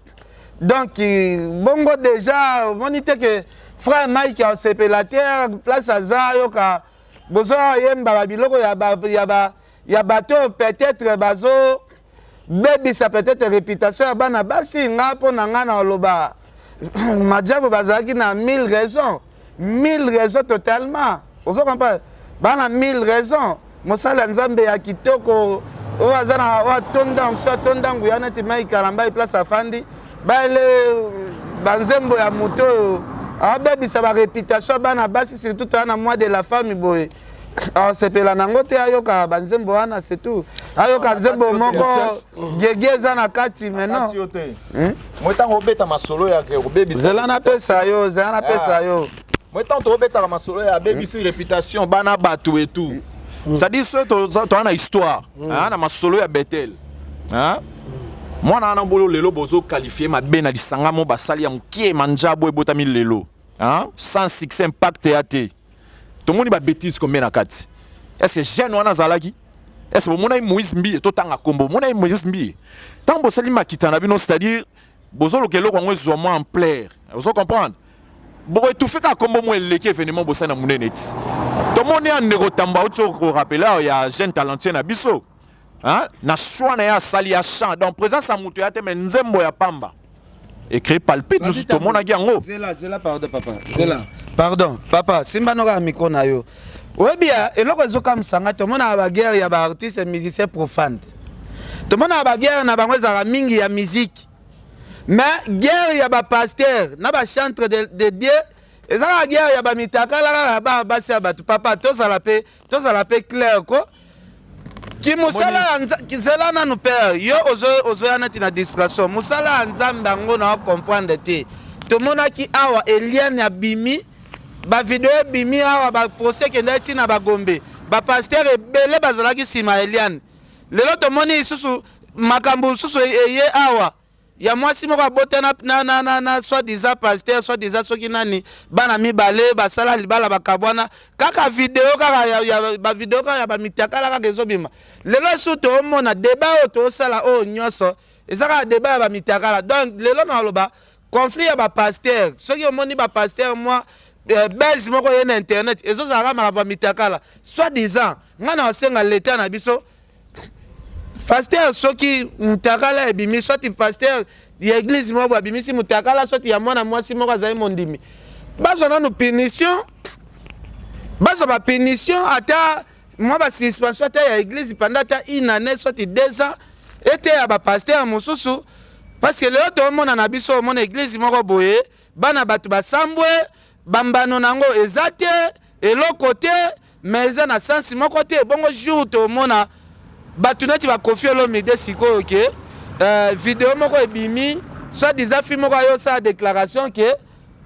Donc bongo déjà omoni te ke frère Mike asepela te. Place aza, ayoka bozoyemba biloko ya bato oyo peut-être bazobebisa peut-être réputation ya bana basi. Nga, mpo na nga, na oloba madiabo bazalaki na mille raisons, mille raisons totalement. Ozo comprendre, bana mille raisons. Mosala ya Nzambe ya kitoko oyo aza na oyo atonda mosu, atonda nguya neti Mike Kalambai, place afandi, baele banzembo ya moto oyo abebisa baréputation ya bana basi, surtout toya na mois de la femme boye, asepela nango te. Ayoka banzembo wana, c'est tout. Ayoka nzembo moko gege eza na kati maintenant. Moi, ntango obeta masolo ya kobebisa Zela napesa yo, zela napesa yo. Moi, ntango tobetaka masolo ya abebisi réputation bana bato et tout, c'est-à-dire soki toza na histoire na masolo ya Betel, mwana wana bolo lelo bozoqualifier mabe na lisanga mo basali ya mokie manjabo ebotami lelo sans succès, impact ya te. Tomoni babêtises combien na kati? Est ce que jeune wana azalaki, est ce que bomonaki Moïse Mbiye? Totanga kombo, bomonaki Moïse Mbiye? Ntango bosali makita na bino, c'est-à-dire bozoluka eloko yango ezwa mwa ampleur, ozo comprendre, bokoétouffe kaka kombo mo eleki événement bosali na monene. Ti tomoni ya ndeko Tambo auti korappeler awa ya jeune talentueux na biso na choix na ye asali ya chant, donc présence ya moto ya te, mais nzembo ya pamba écrit palpite mosusu tomonaki yango. Zela, zela, pardon papa, zela, pardon papa, simba noka micro na yo. Oyebi ya eloko ezokamwisanga, tomonaka baguerre ya baartiste musicien profane, tomonaka baguerre na bango ezalaka mingi ya musique, mais guerre ya bapasteur na bachantre de Dieu eza kaka guerre ya bamitakala, kaka bana basi ya bato. Papa, tozala mpe clair ko kimosala ya zela nanu père, yo ozoya neti na distraction. Mosala ya Nzambe yango na comprendre te. Tomonaki awa Eliane abimi, bavideo ebimi awa, baprocès ekendaki ntina bagombe, bapasteur ebele bazalaki nsima ya Eliane. Lelo tomoni lisusu makambo mosusu eye awa ya mwasi moko abota na soi disant pasteur, soi disant soki nani, bana mibale, basala libala, bakabwana, kaka video kaka ya bavideo kaka ya bamitakala kaka ezobima. Lelo esu toomona débat oyo toosala oyo nyonso eza kaka débat ya bamitakala. Donc lelo na oloba conflit ya bapasteur, soki omoni bapasteur mwa base moko ye na internet, ezozalaka makambo ya mitakala soi disant. Ngai na osenga leta na biso, pasteur soki mutakala ebimi, soit pasteur ya église moko abimisi mutakala, soit ya mwana mwasi moko azali mondimi. Bazwa nanu punition, bazwa ba punition ata mwa ba suspension ata ya église pendant ata une année soit 2 ans, eteya ba pasteur mosusu, parce que lelo toomona na biso, omona église moko boye, bana bato basambwe, bambano nango eza te, eloko te, mais eza na sensi moko te. Bongo jour tomona bato neti baKoffi Olomide sikoyo ke video moko ebimi, soit disant fille moko ayosala déclaration ke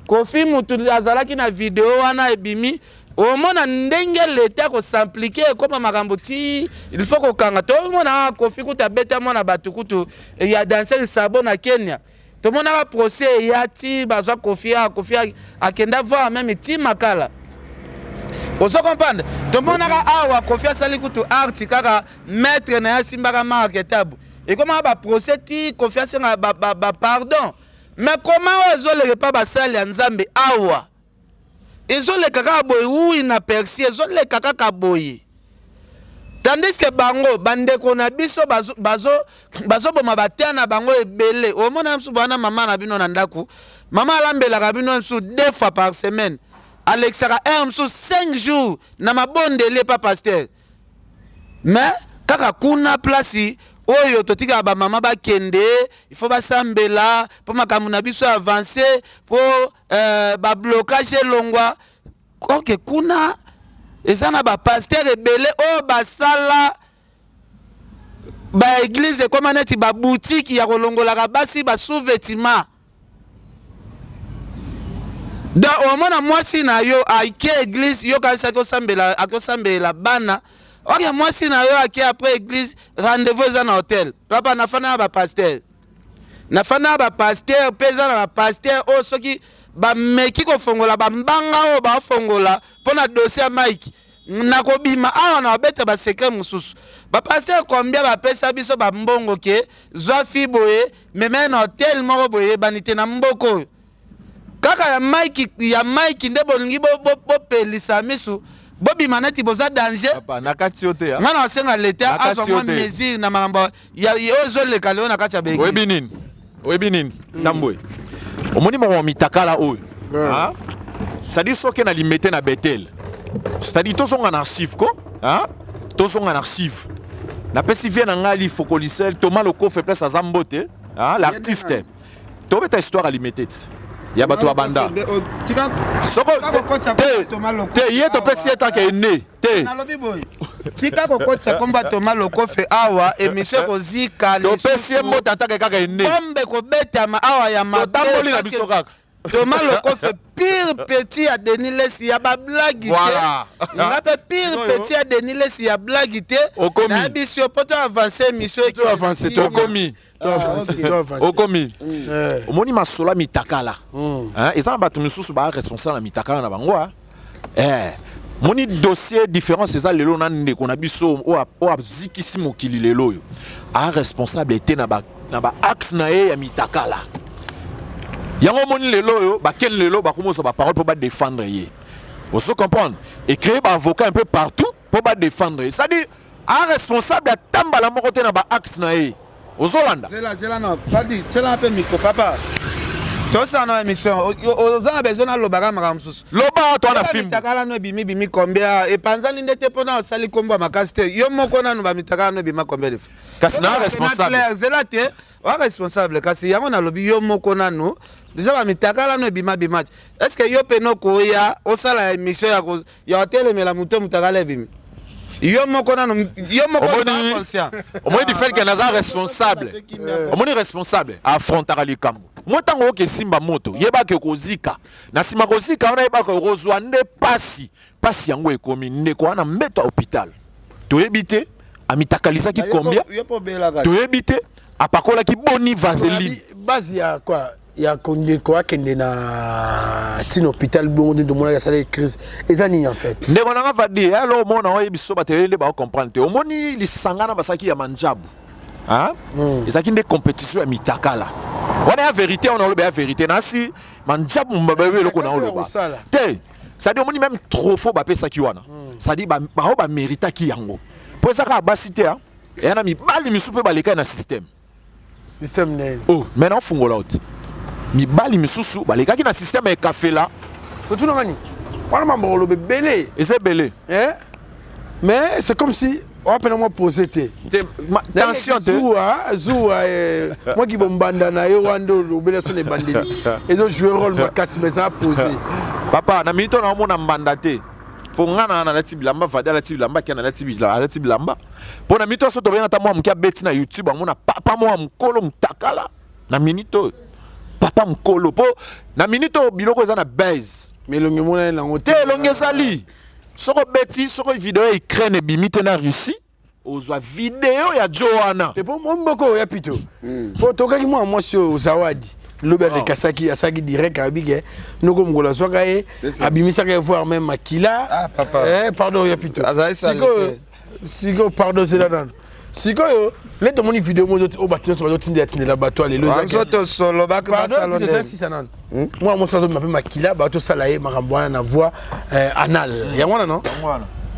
Koffi mutu azalaki na video wana ebimi, omona ndenge leta kos'impliquer, ekóma makambo ti il faut kokanga. Tomona Koffi kutu abeta mwana bato kutu ya danseuse sabo na Kenya, tomonaka procès eya ti bazwa Koffi, a Koffi akenda voir même ti Makala. Ozo comprendre? Tomonaka awa Koffi asali kutu art kaka maître na ye asimbaka Mark Tabu, ekomaka baprocès ti Koffi asenga bapardon. Mais comment oyo ezoleka epa basali ya Nzambe awa ezoleka kaka boye ui na persi, ezoleka kaka boye, tandis que bango bandeko na biso bazoboma batea na bango ebele? Omona mosusu wana mama na bino na ndako, mama alambelaka bino mosusu deux fois par semaine, alekisaka heure mosusu 5 jours na mabondeli epa pasteur, mais kaka kuna place oyo totikaka bamama bakende, il faut basambela mpo makambo na biso avance, mpo bablocage elongwa. Ok, kuna eza na bapasteur ebele oyo basala baéglise ekóma neti baboutique ya kolongolaka basi basous-vêtement. Donc omona mwasi na yo ake église, yo kanisi akosambela bana. Ok, mwasi na yo ake après église, rendez-vous eza na hotel. Papa, nafanda na bapasteur, nafanda na bapasteur mpe eza na bapasteur oyo soki bameki kofongola bambanga oyo bafongola mpo na dossier ya Mike, nakobima awa na babeta basecret mosusu. Bapasteur combien bapesa biso bambongo ke zwa fi boye, meme na hotel moko boye eyebani te na mboka oyo? Kaka ya Mike, ya Mike nde bolingi bopelisa misu, bobima neti boza danger. Na kati yo te. Nga na osenga leta azwa mwa mesure na makambo oyo ezoleka lelo na kati ya baeglise. Oyebi nini? Oyebi nini, Tambwe? Omoni makambo mitakala oyo, c'est-à-dire soki na Limete na Betel, c'est-à-dire tozonga na archive ko, tozonga na archive. Napesi vie na ngai lifokolisel Thomas Lokofe, place aza mbote, l'artiste. Tobeta histoire ya Limete ti ya bato babanda soko te, ye topesi ye tanke ene te. Nalobi boye, tika kokotisa komba Thomas Lokofe awa, émission ekozika. Topesi ye mbote atake kaka ene. Bombe kobetama awa ya mabe. Na biso kaka. Thomas Lokofe, pire petit ya Denis Lesi ya bablague te. Nga mpe pire petit ya Denis Lesi ya blague te. Nayebi si yo mpo to avance émission. Okomi, okomi. Omoni masolo ya mitakala, eza na bato misusu baa responsable na mitakala na bango. Moni dossier différence eza lelo na ndeko na biso oyo azikisi mokili lelo oyo, a responsable te na baaxe na ye ya mitakala. Yango omoni lelo oyo bakeni lelo bakomozwa baparole mpo badéfendre ye. Ozo comprendre? Et créer baavocat un peu partout mpo badéfendre ye, c'est-à-dire a responsable ata mbala moko te na baaxe na ye. Ozolanda? Zela, zela na Fadi, tiela mpe micro, papa. Tosala na émission, oza na besoin nalobaka makambo mosusu. Loba to na film. Mitakala no ebimi bimi combien? Epanzani nde te mpona osali kombo ya makasi te. Yo moko nanu, bamitakala no ebima combien de fois? Kasi na responsable. Zela te, oa responsable. Kasi yango nalobi, yo moko nanu déjà bamitakala no ebima bima te. Est ce que yo pene okoya osala émission ya kotelemela moto motakala ebimi? Yo moko nanu, yo moko conscient. Omoni, du fait que naza responsable, omoni, responsable affrontaka likambo mo. Ntango oyoka esimba moto, yebaka ekozika na nsima. Kozika wana, yebaka okozwa nde pasi. Pasi yango ekomi ndeko wana mbeto ya hôpital. Toyebi te amitakalisaki combien, toyebi te apakolaki boni vaseline. Base ya quoi ya ndeko akende na ntina hôpital bongo nde tomonaki asalaki crise, eza nini en fait? Ndeko nanga Vadi, alo omona oyebi so bato ebele nde bakocomprendre te. Omoni lisanga na basalaki ya manjabu, ezalaki nde compétition ya mitakala wana ya vérité. Wana oloba ya vérité nasi manjabu bayebi eloko na oloba te. C'est-à-dire omoni même trophée bapesaki wana, c'est-à-dire bao baméritaki yango mpo eza kaka basi te, eya na mibali misusu mpe balekaki na système. Système nini? Oh, maintenant fungola oti mibali misusu balekaki na système ya ekafela. Surtout nani wana mambo koloba ebele. Eza ebele. Eh? Mais c'est comme si wapena mwa posé te. Tension te. Zuwa, zuwa eh, mwa kibombanda na yo wana nde olobela so na ebandeli. Ezo jouer rôle makasi mais eza posé. Papa, na minute na omona mbanda te. Mpo nga na nalati bilamba, Vadi alati bilamba, Ken alati bilamba. Mpo na minute oyo so tobenga ata mwa moke abeti na YouTube, amona papa mwa mokolo mutakala. Na minute oyo papa mokolo, mpo na minute oyo biloko eza na base. Mais elongi emonani nango te. Elongi ezali. Soko beti, soko video ya Ukraine ebimi te na Russie, ozwa video ya jo wana. Te po mboko oyo ya pito. Po tokaki mwa mwasi oyo Zawadi. Lobi alekasaki asalaki direct abi ke noko mokolo azwaka ye abimisaka ye voir même makila. Ah, papa. Eh, pardon ya pito. Azali sikoyo sikoyo pardon zela nano. Sikoyo le tomoni video moko oyo bato nyonso bazotindela tindela bato ya lelo. Nzoto solo basalo sisa nano. Mwana mwasi azobima mpe makila bato osala ye makambo wana na voie anale. Yango wana non?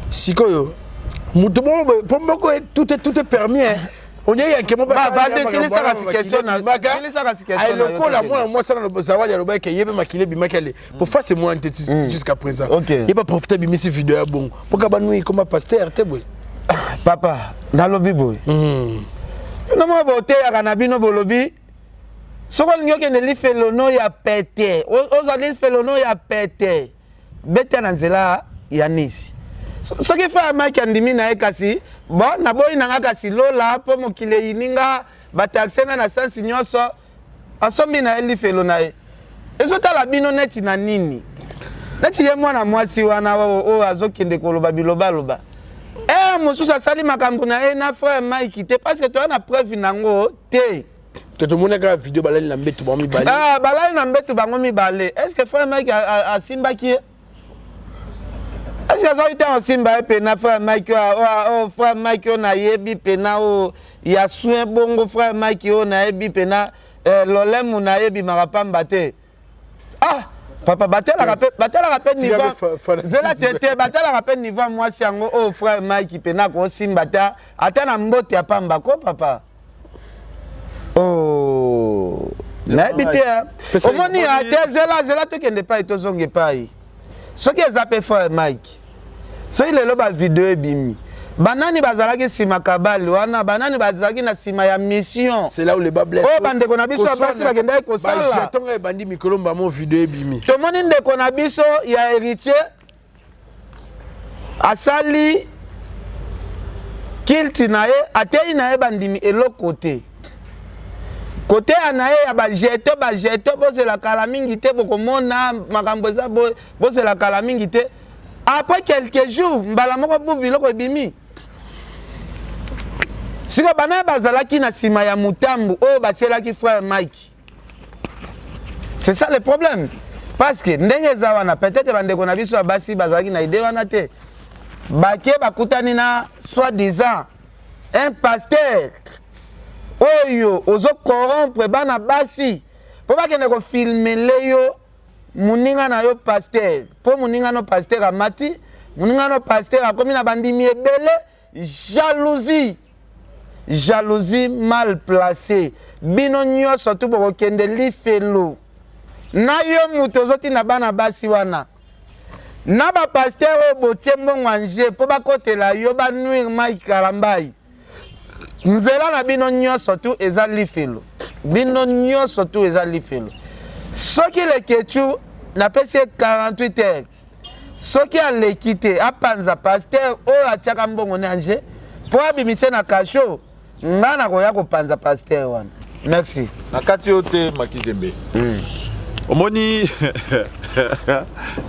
Sikoyo moto moko po moko tout est tout est permis hein. On dirait yanke moko lokola mwana mwasi wana Zawadi alobaki ye mpe makila ebimaki ale po face mwana te jusqu'à présent. Ye ba profite abimisi video ya bongo mpo ka banui koma pasteur te boye. Papa, nalobi boye. Bino moko boteyaka na bino bolobi soki olingi okende lifelo no ya pete, ozwa lifelo no ya pete, beta na nzela ya Nice. Soki frère Mike andimi na ye kasi bon naboyi na nga kasi lola mpo mokili eyini nga bataxe nga na sansi nyonso, asombi na ye lifelo na ye. Ezotala bino neti na nini? Neti ye mwana mwasi wana oyo azokende koloba bilobaloba. Eh, mosusu asali makambo na ye na frère Mike te parce que toza na preuve nango te. Que tomoni kaka video balali na mbeto bango mibale. Ah, balali na mbeto bango mibale. Est-ce que frère Mike asimbaki ye? Est-ce que azwaki ntango asimba ye pena frère Mike oyo, frère Mike oyo nayebi pena oyo ya soin bongo frère Mike oyo nayebi pena lolemu na ye ebimaka pamba te. Ah, papa batelaka pe batelaka pe niveau zela te te batelaka pe niveau mwasi yango oyo frère Mike pena akosimba ta ata na mbote ya pamba ko papa. Oh, nayebi te omoni te zela zela tokende epai tozonga epai soki eza pe frère Mike soki lelo ba video ebimi banani bazalaki nsima kabali wana banani bazalaki na nsima ya mission. C'est là où le bas blesse. Oyo bandeko na biso ya basi bakendaki kosala. Ba ebandi mikolo mbamo video ebimi. Tomoni ndeko na biso ya héritier asali kilti na ye ateyi na ye bandimi eloko te. Koteya na ye ya bajeto bajeto bozela kala mingi te bokomona makambo eza boye bozela kala mingi te. Après quelques jours mbala moko bu biloko ebimi. Siko bana bazalaki na nsima ya mutambu oyo batielaki frère Mike. C'est ça le problème. Parce que ndenge eza wana peut-être bandeko na biso ya basi bazalaki na idée wana te. Bake bakutani na soi-disant un pasteur oyo ozo corrompre bana basi po bakende ko filmele yo muninga na yo pasteur po muninga no pasteur amati muninga no pasteur akomi na bandimi ebele. Jalousie jalousie mal placée bino nyonso tu bokokende lifelo na yo moto ozotinda bana basi wana na ba pasteur oyo botie mbongo en jeu po bakotela yo ba nuire Mike Kalambayi nzela na bino nyonso tu eza lifelo bino nyonso tu eza lifelo soki Leketchou napesi ye 48 heures soki aleki te apanza pasteur oyo atiaka mbongo na jeu po abimise na cachot nga nakoya kopanza pasteur wana. Merci. Na kati yo te Makizembe. Omoni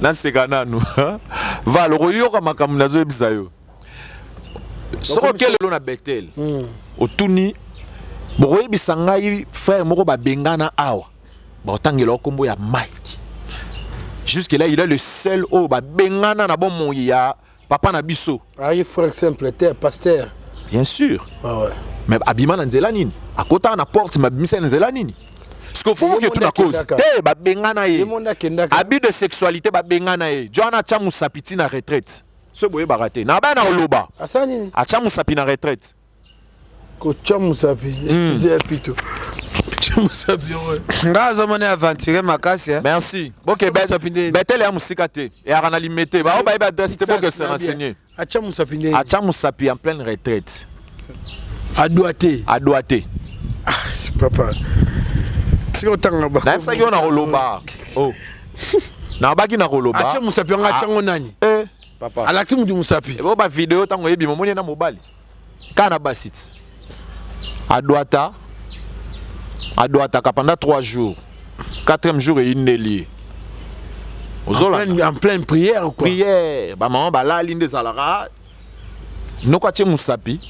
naseka nanu Val okoyoka makambo nazoyebisa yo. Soki oke lelo na Bethel otuni bokoyebisa ngai frère moko babengana awa bakotangela yo kombo ya Mike. Jusque là il est le seul oyo babengana na bomoi ya papa na biso. Ayi frère simple te pasteur. Bien sûr. Ah ouais. Mais abima na nzela nini? Akota na porte mais abimisa na nzela nini? Parce que faut que tout na cause. Te ba bengana ye. Abus de sexualité ba bengana ye. Joana atia musapi ti na retraite. So boye barate. Na ba na oloba. Asala nini? Atia musapi na retraite. Kotia musapi. Ya pito. Nga azomona aventure makasi. Merci. Boke Betele ya mosika te, eyaka na Limete. Bao bayebi adresse te, boke se renseigner. Atia mosapi nde. Atia mosapi en pleine retraite. Adwa te. Adwa te. Ah, papa. Sika otanga ba. Nayebisaki yo na koloba. Oh. Nabaki na koloba. Atia mosapi yango, atia ngo nani? Eh, papa. Alakisi mutu mosapi. Ebo ba video tango yebi momoni na mobali. Kana na basit. Adwata. Adwataka pendant 3 jours. Quatrième jour eyindeli ye. Ozolanda. En pleine prière quoi. Prière, ba maman balali nde ezalaka noko atie mosapi,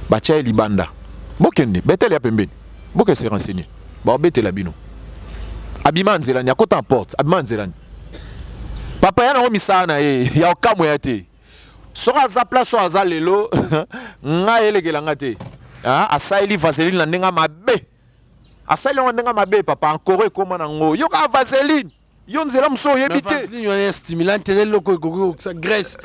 batia ye libanda. Bokende betele ya pembeni, boke se renseigner, baobetela bino. Abima nzela ni akota en porte, abima nzela ni papa ya nango misala na ye ya okamwe ya te. Soki aza place oyo aza lelo, ngai elekela nga te. Asaleli vaseline na ndenge mabe, asali yango ndenge mabe papa. Ankoro ekóma nango yoka vaseline, yo nzela mosusu oyebi te. Vaseline wana stimulante, eza eloko ekoki kokisa graisse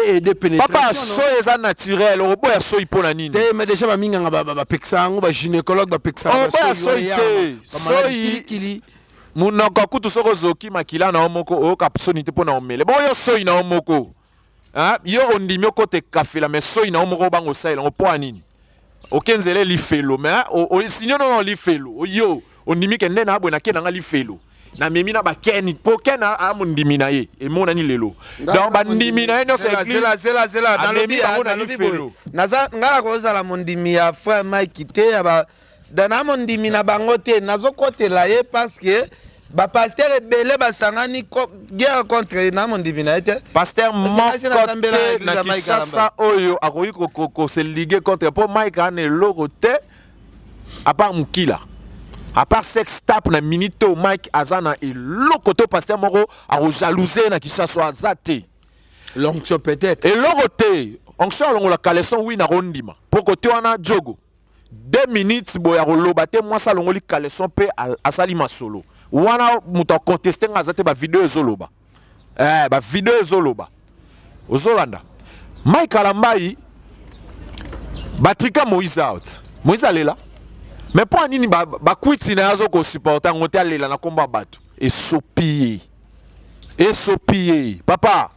et de pénétration. Papa, soyi eza naturel, okoboya soyi mpo na nini? Te, mais déjà baminganga bapekisa yango, bagynécologue bapekisa. Oboya soyi te. Soyi monoko kutu soki ozoki makila na yo moko, oyoka soni te mpo na omele. Bongo yo soyi na yo moko, yo ondimi okota ekafela, mais soyi na yo moko obanga osalela yango mpo ya nini? Oke nzela lifelo, mais osinio nono lifelo. Yo ondimi ke nde na boye nake nanga lifelo, namemi na bakeni mpo ken aya mondimi na ye emonani lelo. Donc bandimi na ye nyonso église amemi bango na lifelo. Nga nakozala mondimi ya frère Mike te, ya ba na mondimi na bango te. Nazokotela ye parce que bapasteur ebele basangani guerre contre ye. Na mondimi na ye te. Pasteur moko te na Kinshasa oyo akoki kose liguer contre, mpo Mike ana eloko te à part mokila, à part sex tape. Na minute oyo Mike aza na eloko te. Pasteur moko akojalouser na Kinshasa aza te. L'onction peut-être. Eloko te. Onction alongola caleçon, oui, nakondima mpo kote wana jogo 2 minutes boye akoloba te. Mwasi alongoli caleçon mpe asali masolo wana, moto aconteste nga aza te. Bavideo ezoloba, bavideo ezoloba. Ozolanda Mike Kalambai, batrika Moïse out, Moïse alela. Mais mpo ya nini bakwiti na ye azokosupporte yango te? Alela na nkombo ya bato, esopi ye, esopi ye. Papa,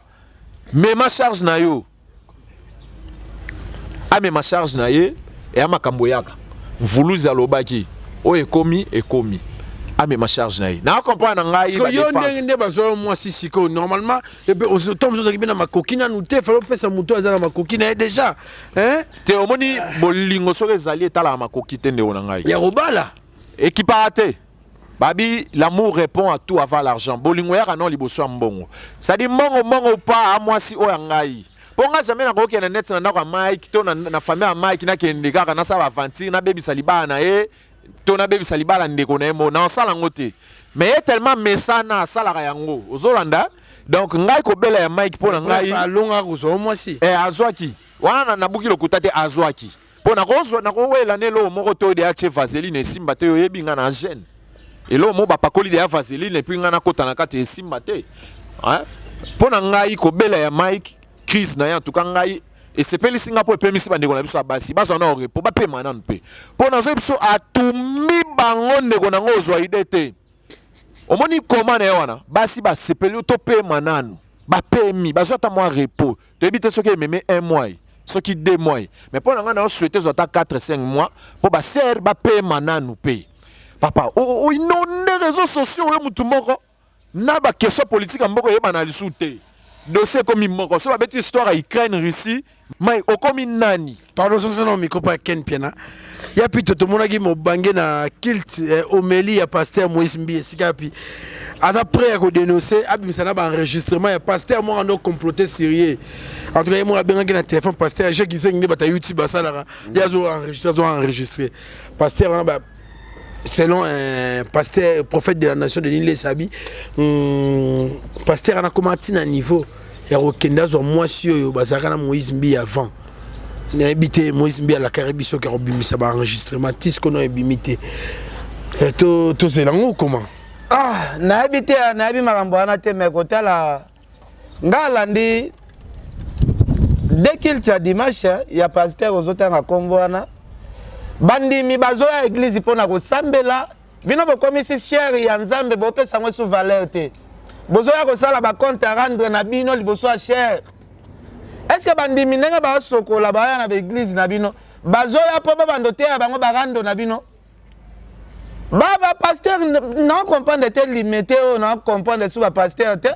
mema charge na yo, amema charge na ye. Eya makambo eyaka, mvuluzi alobaki oyo ekomi, ekomi, amema charge na ye. Na comprendre na ngai. Yo ndenge nde bazwa yo mwasi sikoyo, normalement to mosusu ozalaki mpe na makoki nanu te. Fallait opesa moto aza na makoki na ye déjà. Te, omoni, bolingo soki ezali, etalaka makoki te, ndeko na ngai. Ya kobala. Ekipaka te. Babi, l'amour répond à tout avant l'argent. Bolingo yaka non liboso ya mbongo. C'est-à-dire mbongo, mbongo pa mwasi oyo ya ngai. Mpo nga jamais nakokende neti na ndako ya Mike to na famille ya Mike, nakende kaka nasala aventure, nabebisa libala na ye to nabebisa libala ndeko na ye. Mo na osala yango te, mais ye tellement mesana asalaka yango. Ozolanda? Donc ngai kobela ya Mike, mpo na ngai alonga kozwa mwasi. Eh, azwaki wana, nabuki lokuta te. Azwaki mpo nakozwa, nakowela na eloko moko te oyo deya tie vaseline esimba te. Oyebi nga na gêne, eloko moko bapakoli deya vaseline et puis ngai nakota na kati, esimba te. Mpo na ngai kobela ya Mike, crise na ye, en tout cas ngai esepelisi nga mpo epemisi bandeko na biso ya basi, bazwa na repos, bapema nanu. Mpe mpo nazoyi biso atumbi bango, ndeko nango ozwa idée te. Omoni koma na ye wana, basi basepeli, topema nanu. Bapemi, bazwa ata mwa repos. Toyebi te soki ememe un mois, soki 2 mois, mais mpo na ngai na souhaite ezwa ata 4 5 mois mpo basere bapema nanu. Mpe papa, oinonde réseaux sociaux oyo, mutu moko na baquestion politique ya mboka eyebana lisusu te. Dossier ekomi moko so babeti histoire ya Ukraine, Russie. Mai okomi nani? Pardon, soki na micro pa Ken Piana ya pito, tomonaki mobange na culte homélie ya pasteur Moïse Mbi, esika yapi aza prêt ya kodénoncer, abimisa na baenregistrement ya pasteur moko ando comploter sur ye. En tout cas, ye moko abengaki na téléphone pasteur Jacques Gizengi nde bato ya YouTube basalaka. Ye azo enregistre, azo enregistre pasteur wana ba selon un pasteur prophète de la nation de Nile Sabi. Pasteur ana koma ntina niveau ya kokende azwa mwasi oyo bazalaka na Moïse Mbi avant. Nayebi te, Moïse Mbi alakaki biso ke akobimisa baenregistrement, ti sikoyo ebimi te. Tozela yango comment? Ah, nayebi te, nayebi makambo wana te. Mais kotala nga alandi de culte ya dimanche ya pasteur ozotanga nkombo wana. Bandimi bazoya eglise mpo na kosambela, bino bokomisi chair ya Nzambe, bopesa yango sous valeur te. Bozoya kosala ba compte à rendre na bino liboso ya chair. Est-ce que bandimi ndenge basokola baya na ba eglise na bino, bazoya mpo babanda oteya bango barando na bino? Ba ba pasteur na comprendre te limete oyo na comprendre sous ba pasteur te.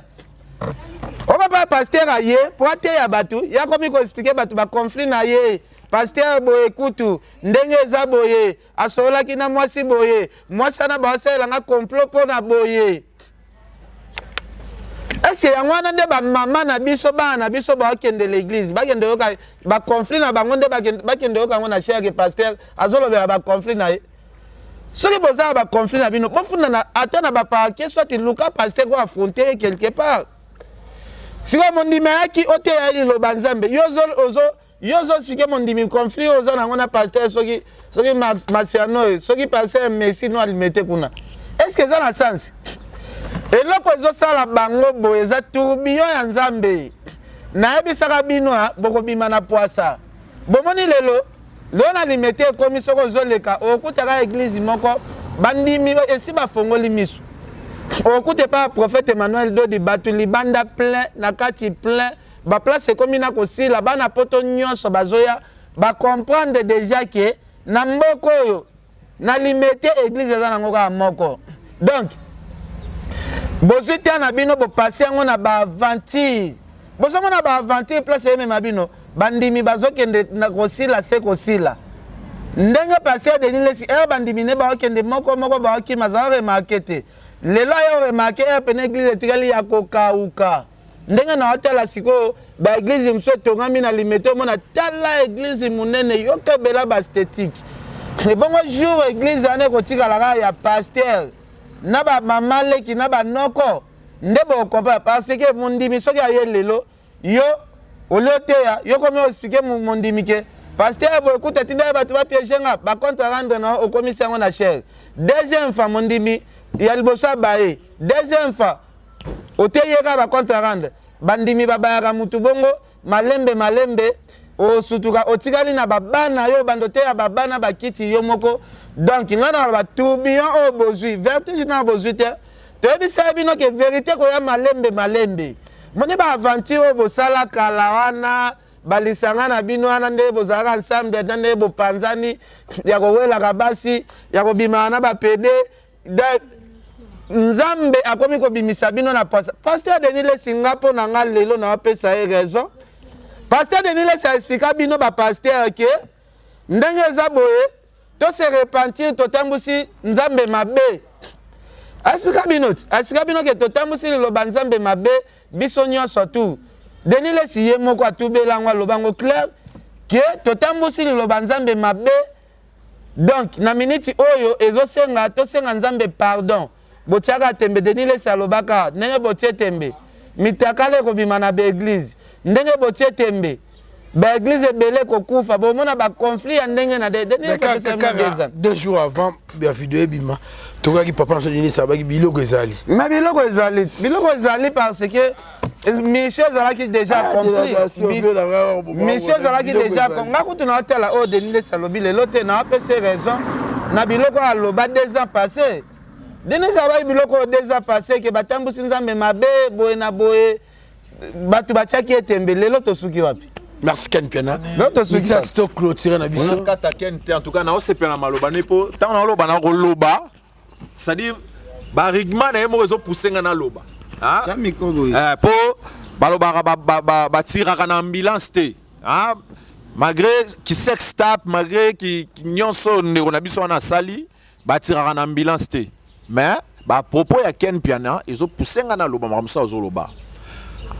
Oba ba pasteur aye po ateya bato, ya komi ko expliquer bato ba conflit na ye. Pasteur boye kutu ndenge eza boye asololaki na mwasi boye mwasi wana baosalela nga complot mpo na boye. Eske yango wana nde bamama na biso bana na biso baokende l'église bakende yoka baconflit na bango nde bakende yoka yango na cher pasteur azolobela baconflit na ye. Soki boza na baconflit na bino bofunda na ata na baparquet soit luka pasteur ko affronter ye quelque part. Sikoyo mondimi ayaki oteya ye liloba Nzambe yo ozo Yo ozo expliquer mondimi conflit oyo oza nango na pasteur soki soki Marciano ye soki pasteur Messi no alimete kuna. Est-ce que eza na sens? Eloko ezosala bango boye eza tourbillon ya Nzambe. Nayebisaka bino bokobima na pwasa. Bomoni lelo lelo na limete ekomi soki ozoleka okutaka eglise moko bandimi esi bafongoli misu. Okuta epai ya prophète Emmanuel Dodi bato libanda plein na kati plein ba place ekomi na kosila bana poto nyonso bazoya ba comprendre deja ke na mboka oyo na limete eglise eza nango kaka moko donc bozwi te na bino bopasi yango na baaventure bozomona baaventure place eyemema bino bandimi bazokende na kosila se kosila ndenge pasteur Denis Lesi ere bandimi ne baokende moko moko baokima azala remarke te lelo ayo remarke ere pene eglise etikali ya kokauka Ndenge na otala sikoyo ba eglise mosusu etongami na limete omona tala eglise monene yoka ebela ba esthétique ebongo jour eglise wana ekotikala kaka ya pasteur na ba mama leki na banoko nde bokokomprendre parce que mondimi soki aye lelo yo olie oteya yo komi oexplike mondimi ke pasteur boye kuta tinda ye bato bapiege nga bacompte rendre na okomisi yango na chaire deuxième fois mondimi ya liboso abaye deuxième fois Oteyi ye kaka ba compte à rendre. Bandimi babayaka mutu bongo malembe malembe osutuka otikali na ba bana yo obanda oteya ba bana ba kiti yo moko donc ngai na ba tourbillon oyo bozui vertige na bozui te toyebisaki bino ke verite koya malembe malembe moni ba aventure oyo bosala kala wana balisanga na bino wana nde bozalaka ensemble na nde bopanzani ya kowelaka basi ya kobimaka na bapede Nzambe akomi kobimisa bino na pasa. Pasteur Denis Lessi nga mpo na nga lelo na apesa ye raison. Pasteur Denis Lessi a expliqua bino ba pasteur ke ndenge eza boye to se repentir totambusi Nzambe mabe. A expliqua bino ti, a expliqua bino ke totambusi liloba Nzambe mabe biso nyonso tu. Denis Lessi ye moko atubela yango aloba yango clair ke totambusi liloba Nzambe mabe. Donc na minute oyo ezosenga tosenga Nzambe pardon. Botiaka tembe Denis Lessi alobaka ndenge botie tembe mitakala ekobima na ba eglise ndenge botie tembe ba eglise ebele ekokufa bomona ba conflit ya ndenge na Denis Lessi apesa bino deux ans. Deux jours avant ya video ebima tokaki papa na biso Denis abaki biloko ezali. Mais biloko ezali biloko ezali parce que mission ezalaki déjà ah, accompli mission ezalaki déjà nga kutu naotala oyo denis lesi alobi lelo te naopesa raison na biloko oyo aloba deux ans passé denis alobaki biloko oyo deux ans passé ke batambusi nzambe mabe boye na boye bato batiaki ye tembe lelo tosuki wapi Merci Ken Piana. Notre to clôturer na biso. Kata Ken te en tout cas na osepela na maloba ne po tango na oloba na koloba c'est-à-dire ba riguement na ye moko ezo pousser nga naloba. Hein? Eh, po balobaka batiraka na ambulance te. Hein? Malgré ki sex tape, malgré ki nyonso ndeko na biso wana asali, batiraka na ambulance te. Mais ba propos ya Ken Piana ezo pousser nga naloba makambo mosusu azoloba.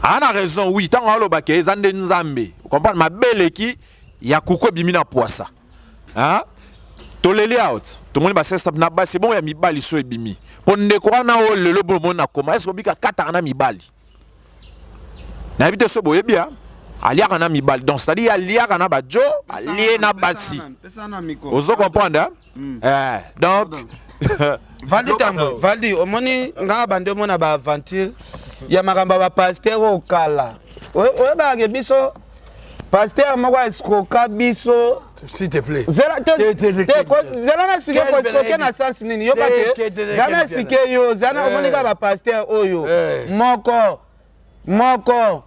Aza na raison oui, ntango aloba ke eza nde Nzambe. Comprendre mabe eleki ya kuku ebimi na pwasa. Hein? Toleli out. Tomoni ba sex tape na basi bongo ya mibali so ebimi. Po ndeko wana oyo lelo bomoni na koma est-ce obika kataka na mibali? Nayebi te so boyebi ya aliaka na mibali donc c'est-à-dire aliaka na bajo alie na basi. Ozo comprendre hein? Mm. Eh, donc Valdi Tango, Valdi omoni nga bande omona ba aventure ya makambo ya ba pasteur oyo kala. Oyebaka ke biso pasteur moko escroka biso. S'il te plaît. Zela te zela na expliquer ko expliquer na sens nini yoka te. Zela na expliquer yo zela na omoni ka ba pasteur oyo moko moko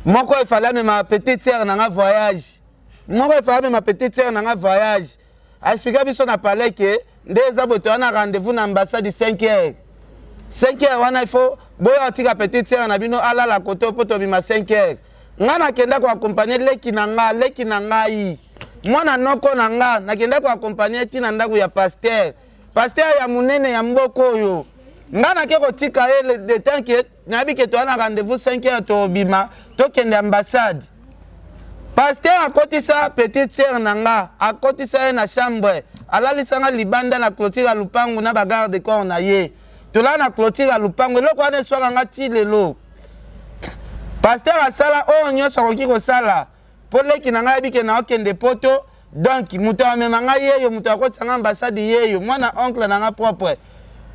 moko efallait amema petite sœur na nga voyage. Moko efallait amema petite sœur na nga voyage. Expliquer biso na palais que nde eza boye toya na rendez-vous na ambassade 5 heures. 5 heures wana il faut boya otika petite sœur na bino alala koto mpo tobima 5 heures. Nga nakenda ko accompagner leki na nga, leki na ngai. Mwana noko na nga nakenda ko accompagner ti na ndako ya pasteur. Pasteur ya munene ya mboka oyo. Nga nake kotika ye le temps que nayebi ke toya na rendez-vous 5 heures tobima tokende ambassade. Pasteur akotisa petite sœur na nga, akotisa ye na chambre, alalisa nga libanda na clôture ya lupangu na ba garde corps na ye. Tolala na clôture ya lupangu, eloko wana eswaka nga ti lelo. Pasteur asala oyo nyonso akoki kosala mpo leki na ngai ayebi ke naokende poto, donc moto amema ngai yeyo, moto akotisa ngai ambassade yeyo, mwana oncle na ngai propre.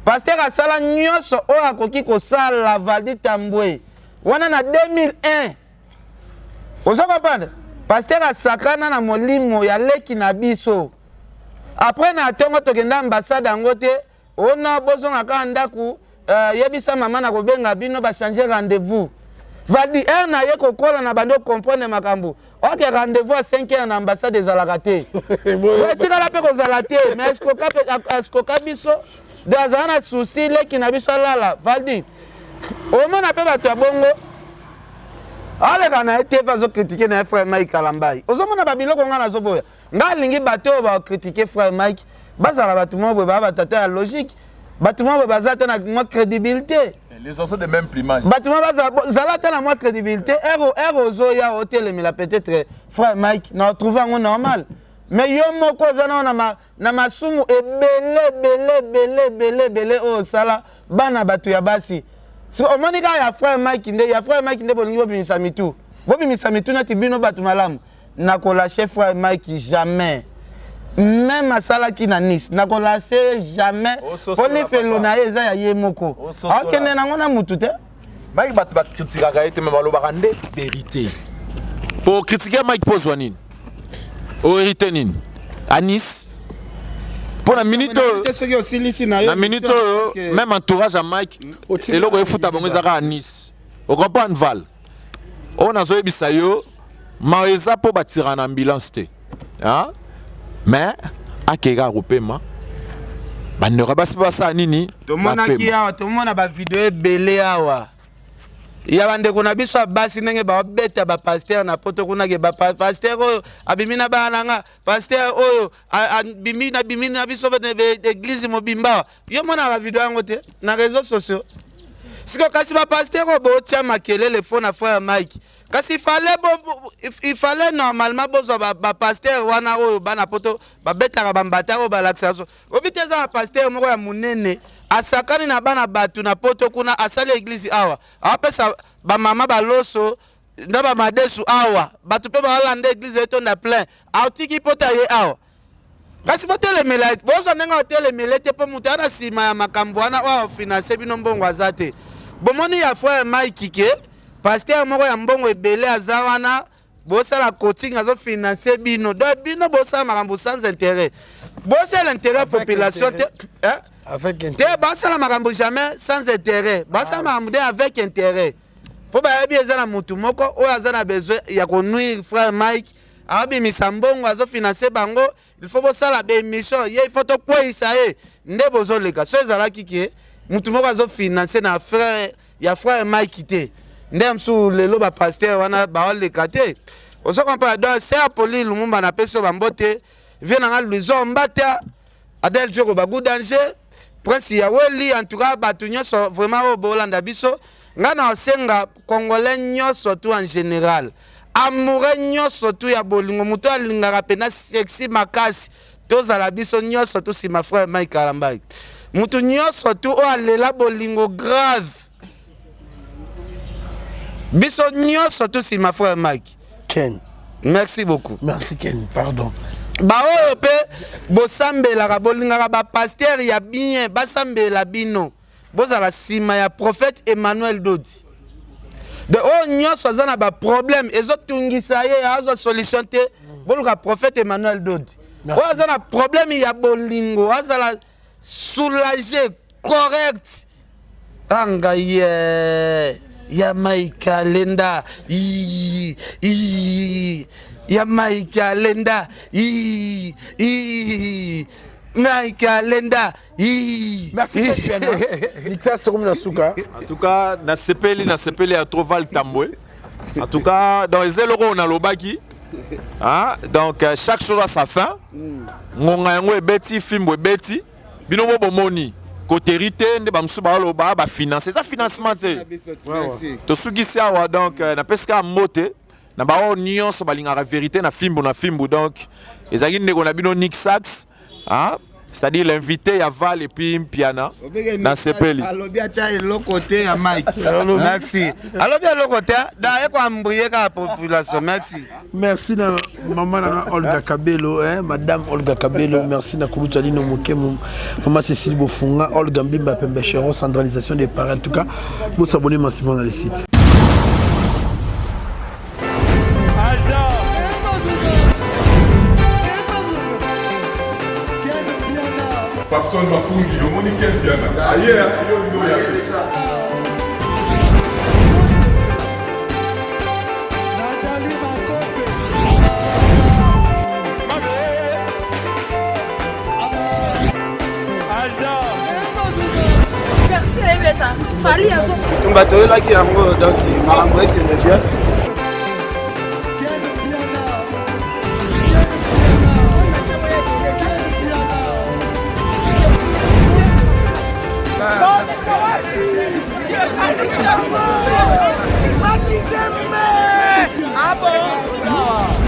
Pasteur asala nyonso oyo akoki kosala. Valdi Tambwe wana na 2001. Ozo comprendre? Pasteur asakana na molimo ya leki na biso. Après na tongo tokenda ambassade yango te, ona bozonga kaka ndaku, yebisa mama na kobenga bino ba changer rendez-vous. Valdi heure na ye kokola na bando comprendre makambo. Ok, rendez-vous à 5 heures na ambassade ezalaka te. Etikala pe kozala te, mais escroka pe escroka biso. De azala na souci leki na biso alala. Valdi omona pe bato ya bongo aleka na ye te pe azokritike na ye frère Mike Kalambayi. Ozomona ba biloko nga nazoboya. Nga alingi bato oyo bakritike frère Mike bazala bato moko boye baa batata ya logique, bato moko boye baza ata na mwa crédibilité. Les oiseaux de même plumage. Bato moko bazala zala ata na mwa crédibilité. Ero ozoya otelemela peut-être frère Mike na retrouve yango normal. Mais yo moko oza nao na masumu ebele ebele ebele ebele ebele oyo osala bana bato ya basi. Si omoni kaka ya frère Mike nde, ya frère Mike nde bolingi bobimisa mitu. Bobimisa mitu neti bino bato malamu. Nakolâcher frère Mike jamais. Même asalaki na Nice, nakolâcher jamais. Ososola, Po lifelo papa. na ye eza ya ye moko. Ososola. Akende nango na mutu te. Mike bato bakritikaka ye te, mais balobaka nde vérité. Po critiquer Mike pozwa nini? O hérité nini? À Nice. Pour la minute oyo, Te soki osilisi na yo, na minute oyo, parce que même entourage ya Mike, Otinga eloko na efuta bango Liba. ezaka à Nice. O comprendre Val? Oyo nazoyebisa yo, ma eza po batira na ambulance te. Hein? Mais akeka kopema. Bandeko basi basala nini? Tomonaki Bapema. awa, tomona ba video ebele awa. Ya bandeko na biso ya basi ndenge babeta ba pasteur na poto kuna ke ba pasteur oyo abimi na bana na nga, pasteur oyo abimi na bimi na biso ba église mobimba. Yo mona ba video yango te na réseaux sociaux. Siko kasi ba pasteur oyo botia makelele fo na frère Mike. Kasi il fallait normalement bozwa ba pasteur wana oyo bana poto babetaka ba mbata oyo balakisa biso. Obi te eza ba pasteur moko ya munene asakani na bana batu na poto kuna asali église awa. Apesa ba mama ba loso na ba madesu awa. Batu pe balanda église etonda plein. Atiki pota ye awa. Kasi botelemela, bozwa ndenge otelemela te po moto ana nsima ya makambo wana oyo afinanse bino mbongo aza te. Bomoni ya frère Mike ke pasteur moko ya mbongo ebele aza wana bosala coaching azofinanse bino. Donc bino bosala makambo sans intérêt. Bosala intérêt Avec population te, intérêt. hein? Avec Te intérêt. basala makambo jamais sans intérêt. Basala makambo nde avec intérêt. Po bayebi eza na mutu moko oyo aza na besoin ya konuire frère Mike. Abimisa mbongo azofinanse bango, il faut bosala ba émission ye, il faut tokweyisa ye nde bozoleka. So ezalaki ke mutu moko azofinanse na frère ya frère Mike te, nde mosusu lelo ba pasteur wana baoleka te. Ozo comprendre? Donc c'est Apolline Lumumba na peso ba mbote, vie na nga Louison Mbata, Adèle Djoko ba goût danger, Prince Yaweli, en tout cas bato nyonso vraiment oyo bolanda biso. Nga na osenga congolais nyonso tout en général, amoureux nyonso tout ya bolingo, moto alingaka pena sexy makasi, tozala biso nyonso tout sima frère Mike Kalambayi. Moto nyonso tout oyo alela bolingo grave, biso nyonso tout sima frère Mike. Ken. Merci beaucoup. Merci Ken, pardon. Ba oyo pe bosambelaka, bolingaka ba pasteur ya bien, basambela bino. Bozala sima ya prophète Emmanuel Dodi. De oyo nyonso aza na ba problème, ezotungisa ye, azwa solution te. Boluka prophète Emmanuel Dodi. Oyo aza na problème ya bolingo, azala soulagé, correct. Anga ye ya Mike Alenda. Ii, ii, ya Mike Alenda. Ii, ii, Mike Alenda. Ii. Merci Nixas tokomi na suka. En tout cas, nasepeli nasepeli ya trop Val Tambwe. En tout cas, dans les eloko nalobaki hein, donc chaque chose a sa fin. Ngonga yango ebeti, fimbo ebeti. Bino bo bomoni koteri te nde bamosusu baoloba bafinance eza financement te tosukisi awa donc napesi kaka mbote na baoyo nyonso balingaka vérité na fimbu na fimbu donc ezalaki ndeko na bino Nick Sachs, hein? C'est-à-dire l'invité ya Val et puis Mpiana na sepeli. Alobi ata eloko te ya Mike. Merci. Alobi eloko te, da ye koambrie kaka population. Merci. Merci na maman na Olga Kabelo, hein, madame Olga Kabelo, merci na Kulutu Alino Mokemo, maman Cécile Bofunga, Olga Mbimba Pembe Cheron, centralisation des parents. En tout cas, vous s'abonnez massivement dans les sites. Papson Makungi, omoni Ken Mpiana aye yo olingi oya te. Bitumba toyelaki yango donc makambo ekende bien.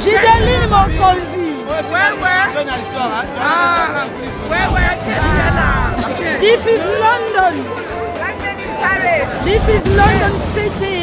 Gideline Mokonzi. This is London. This is London City.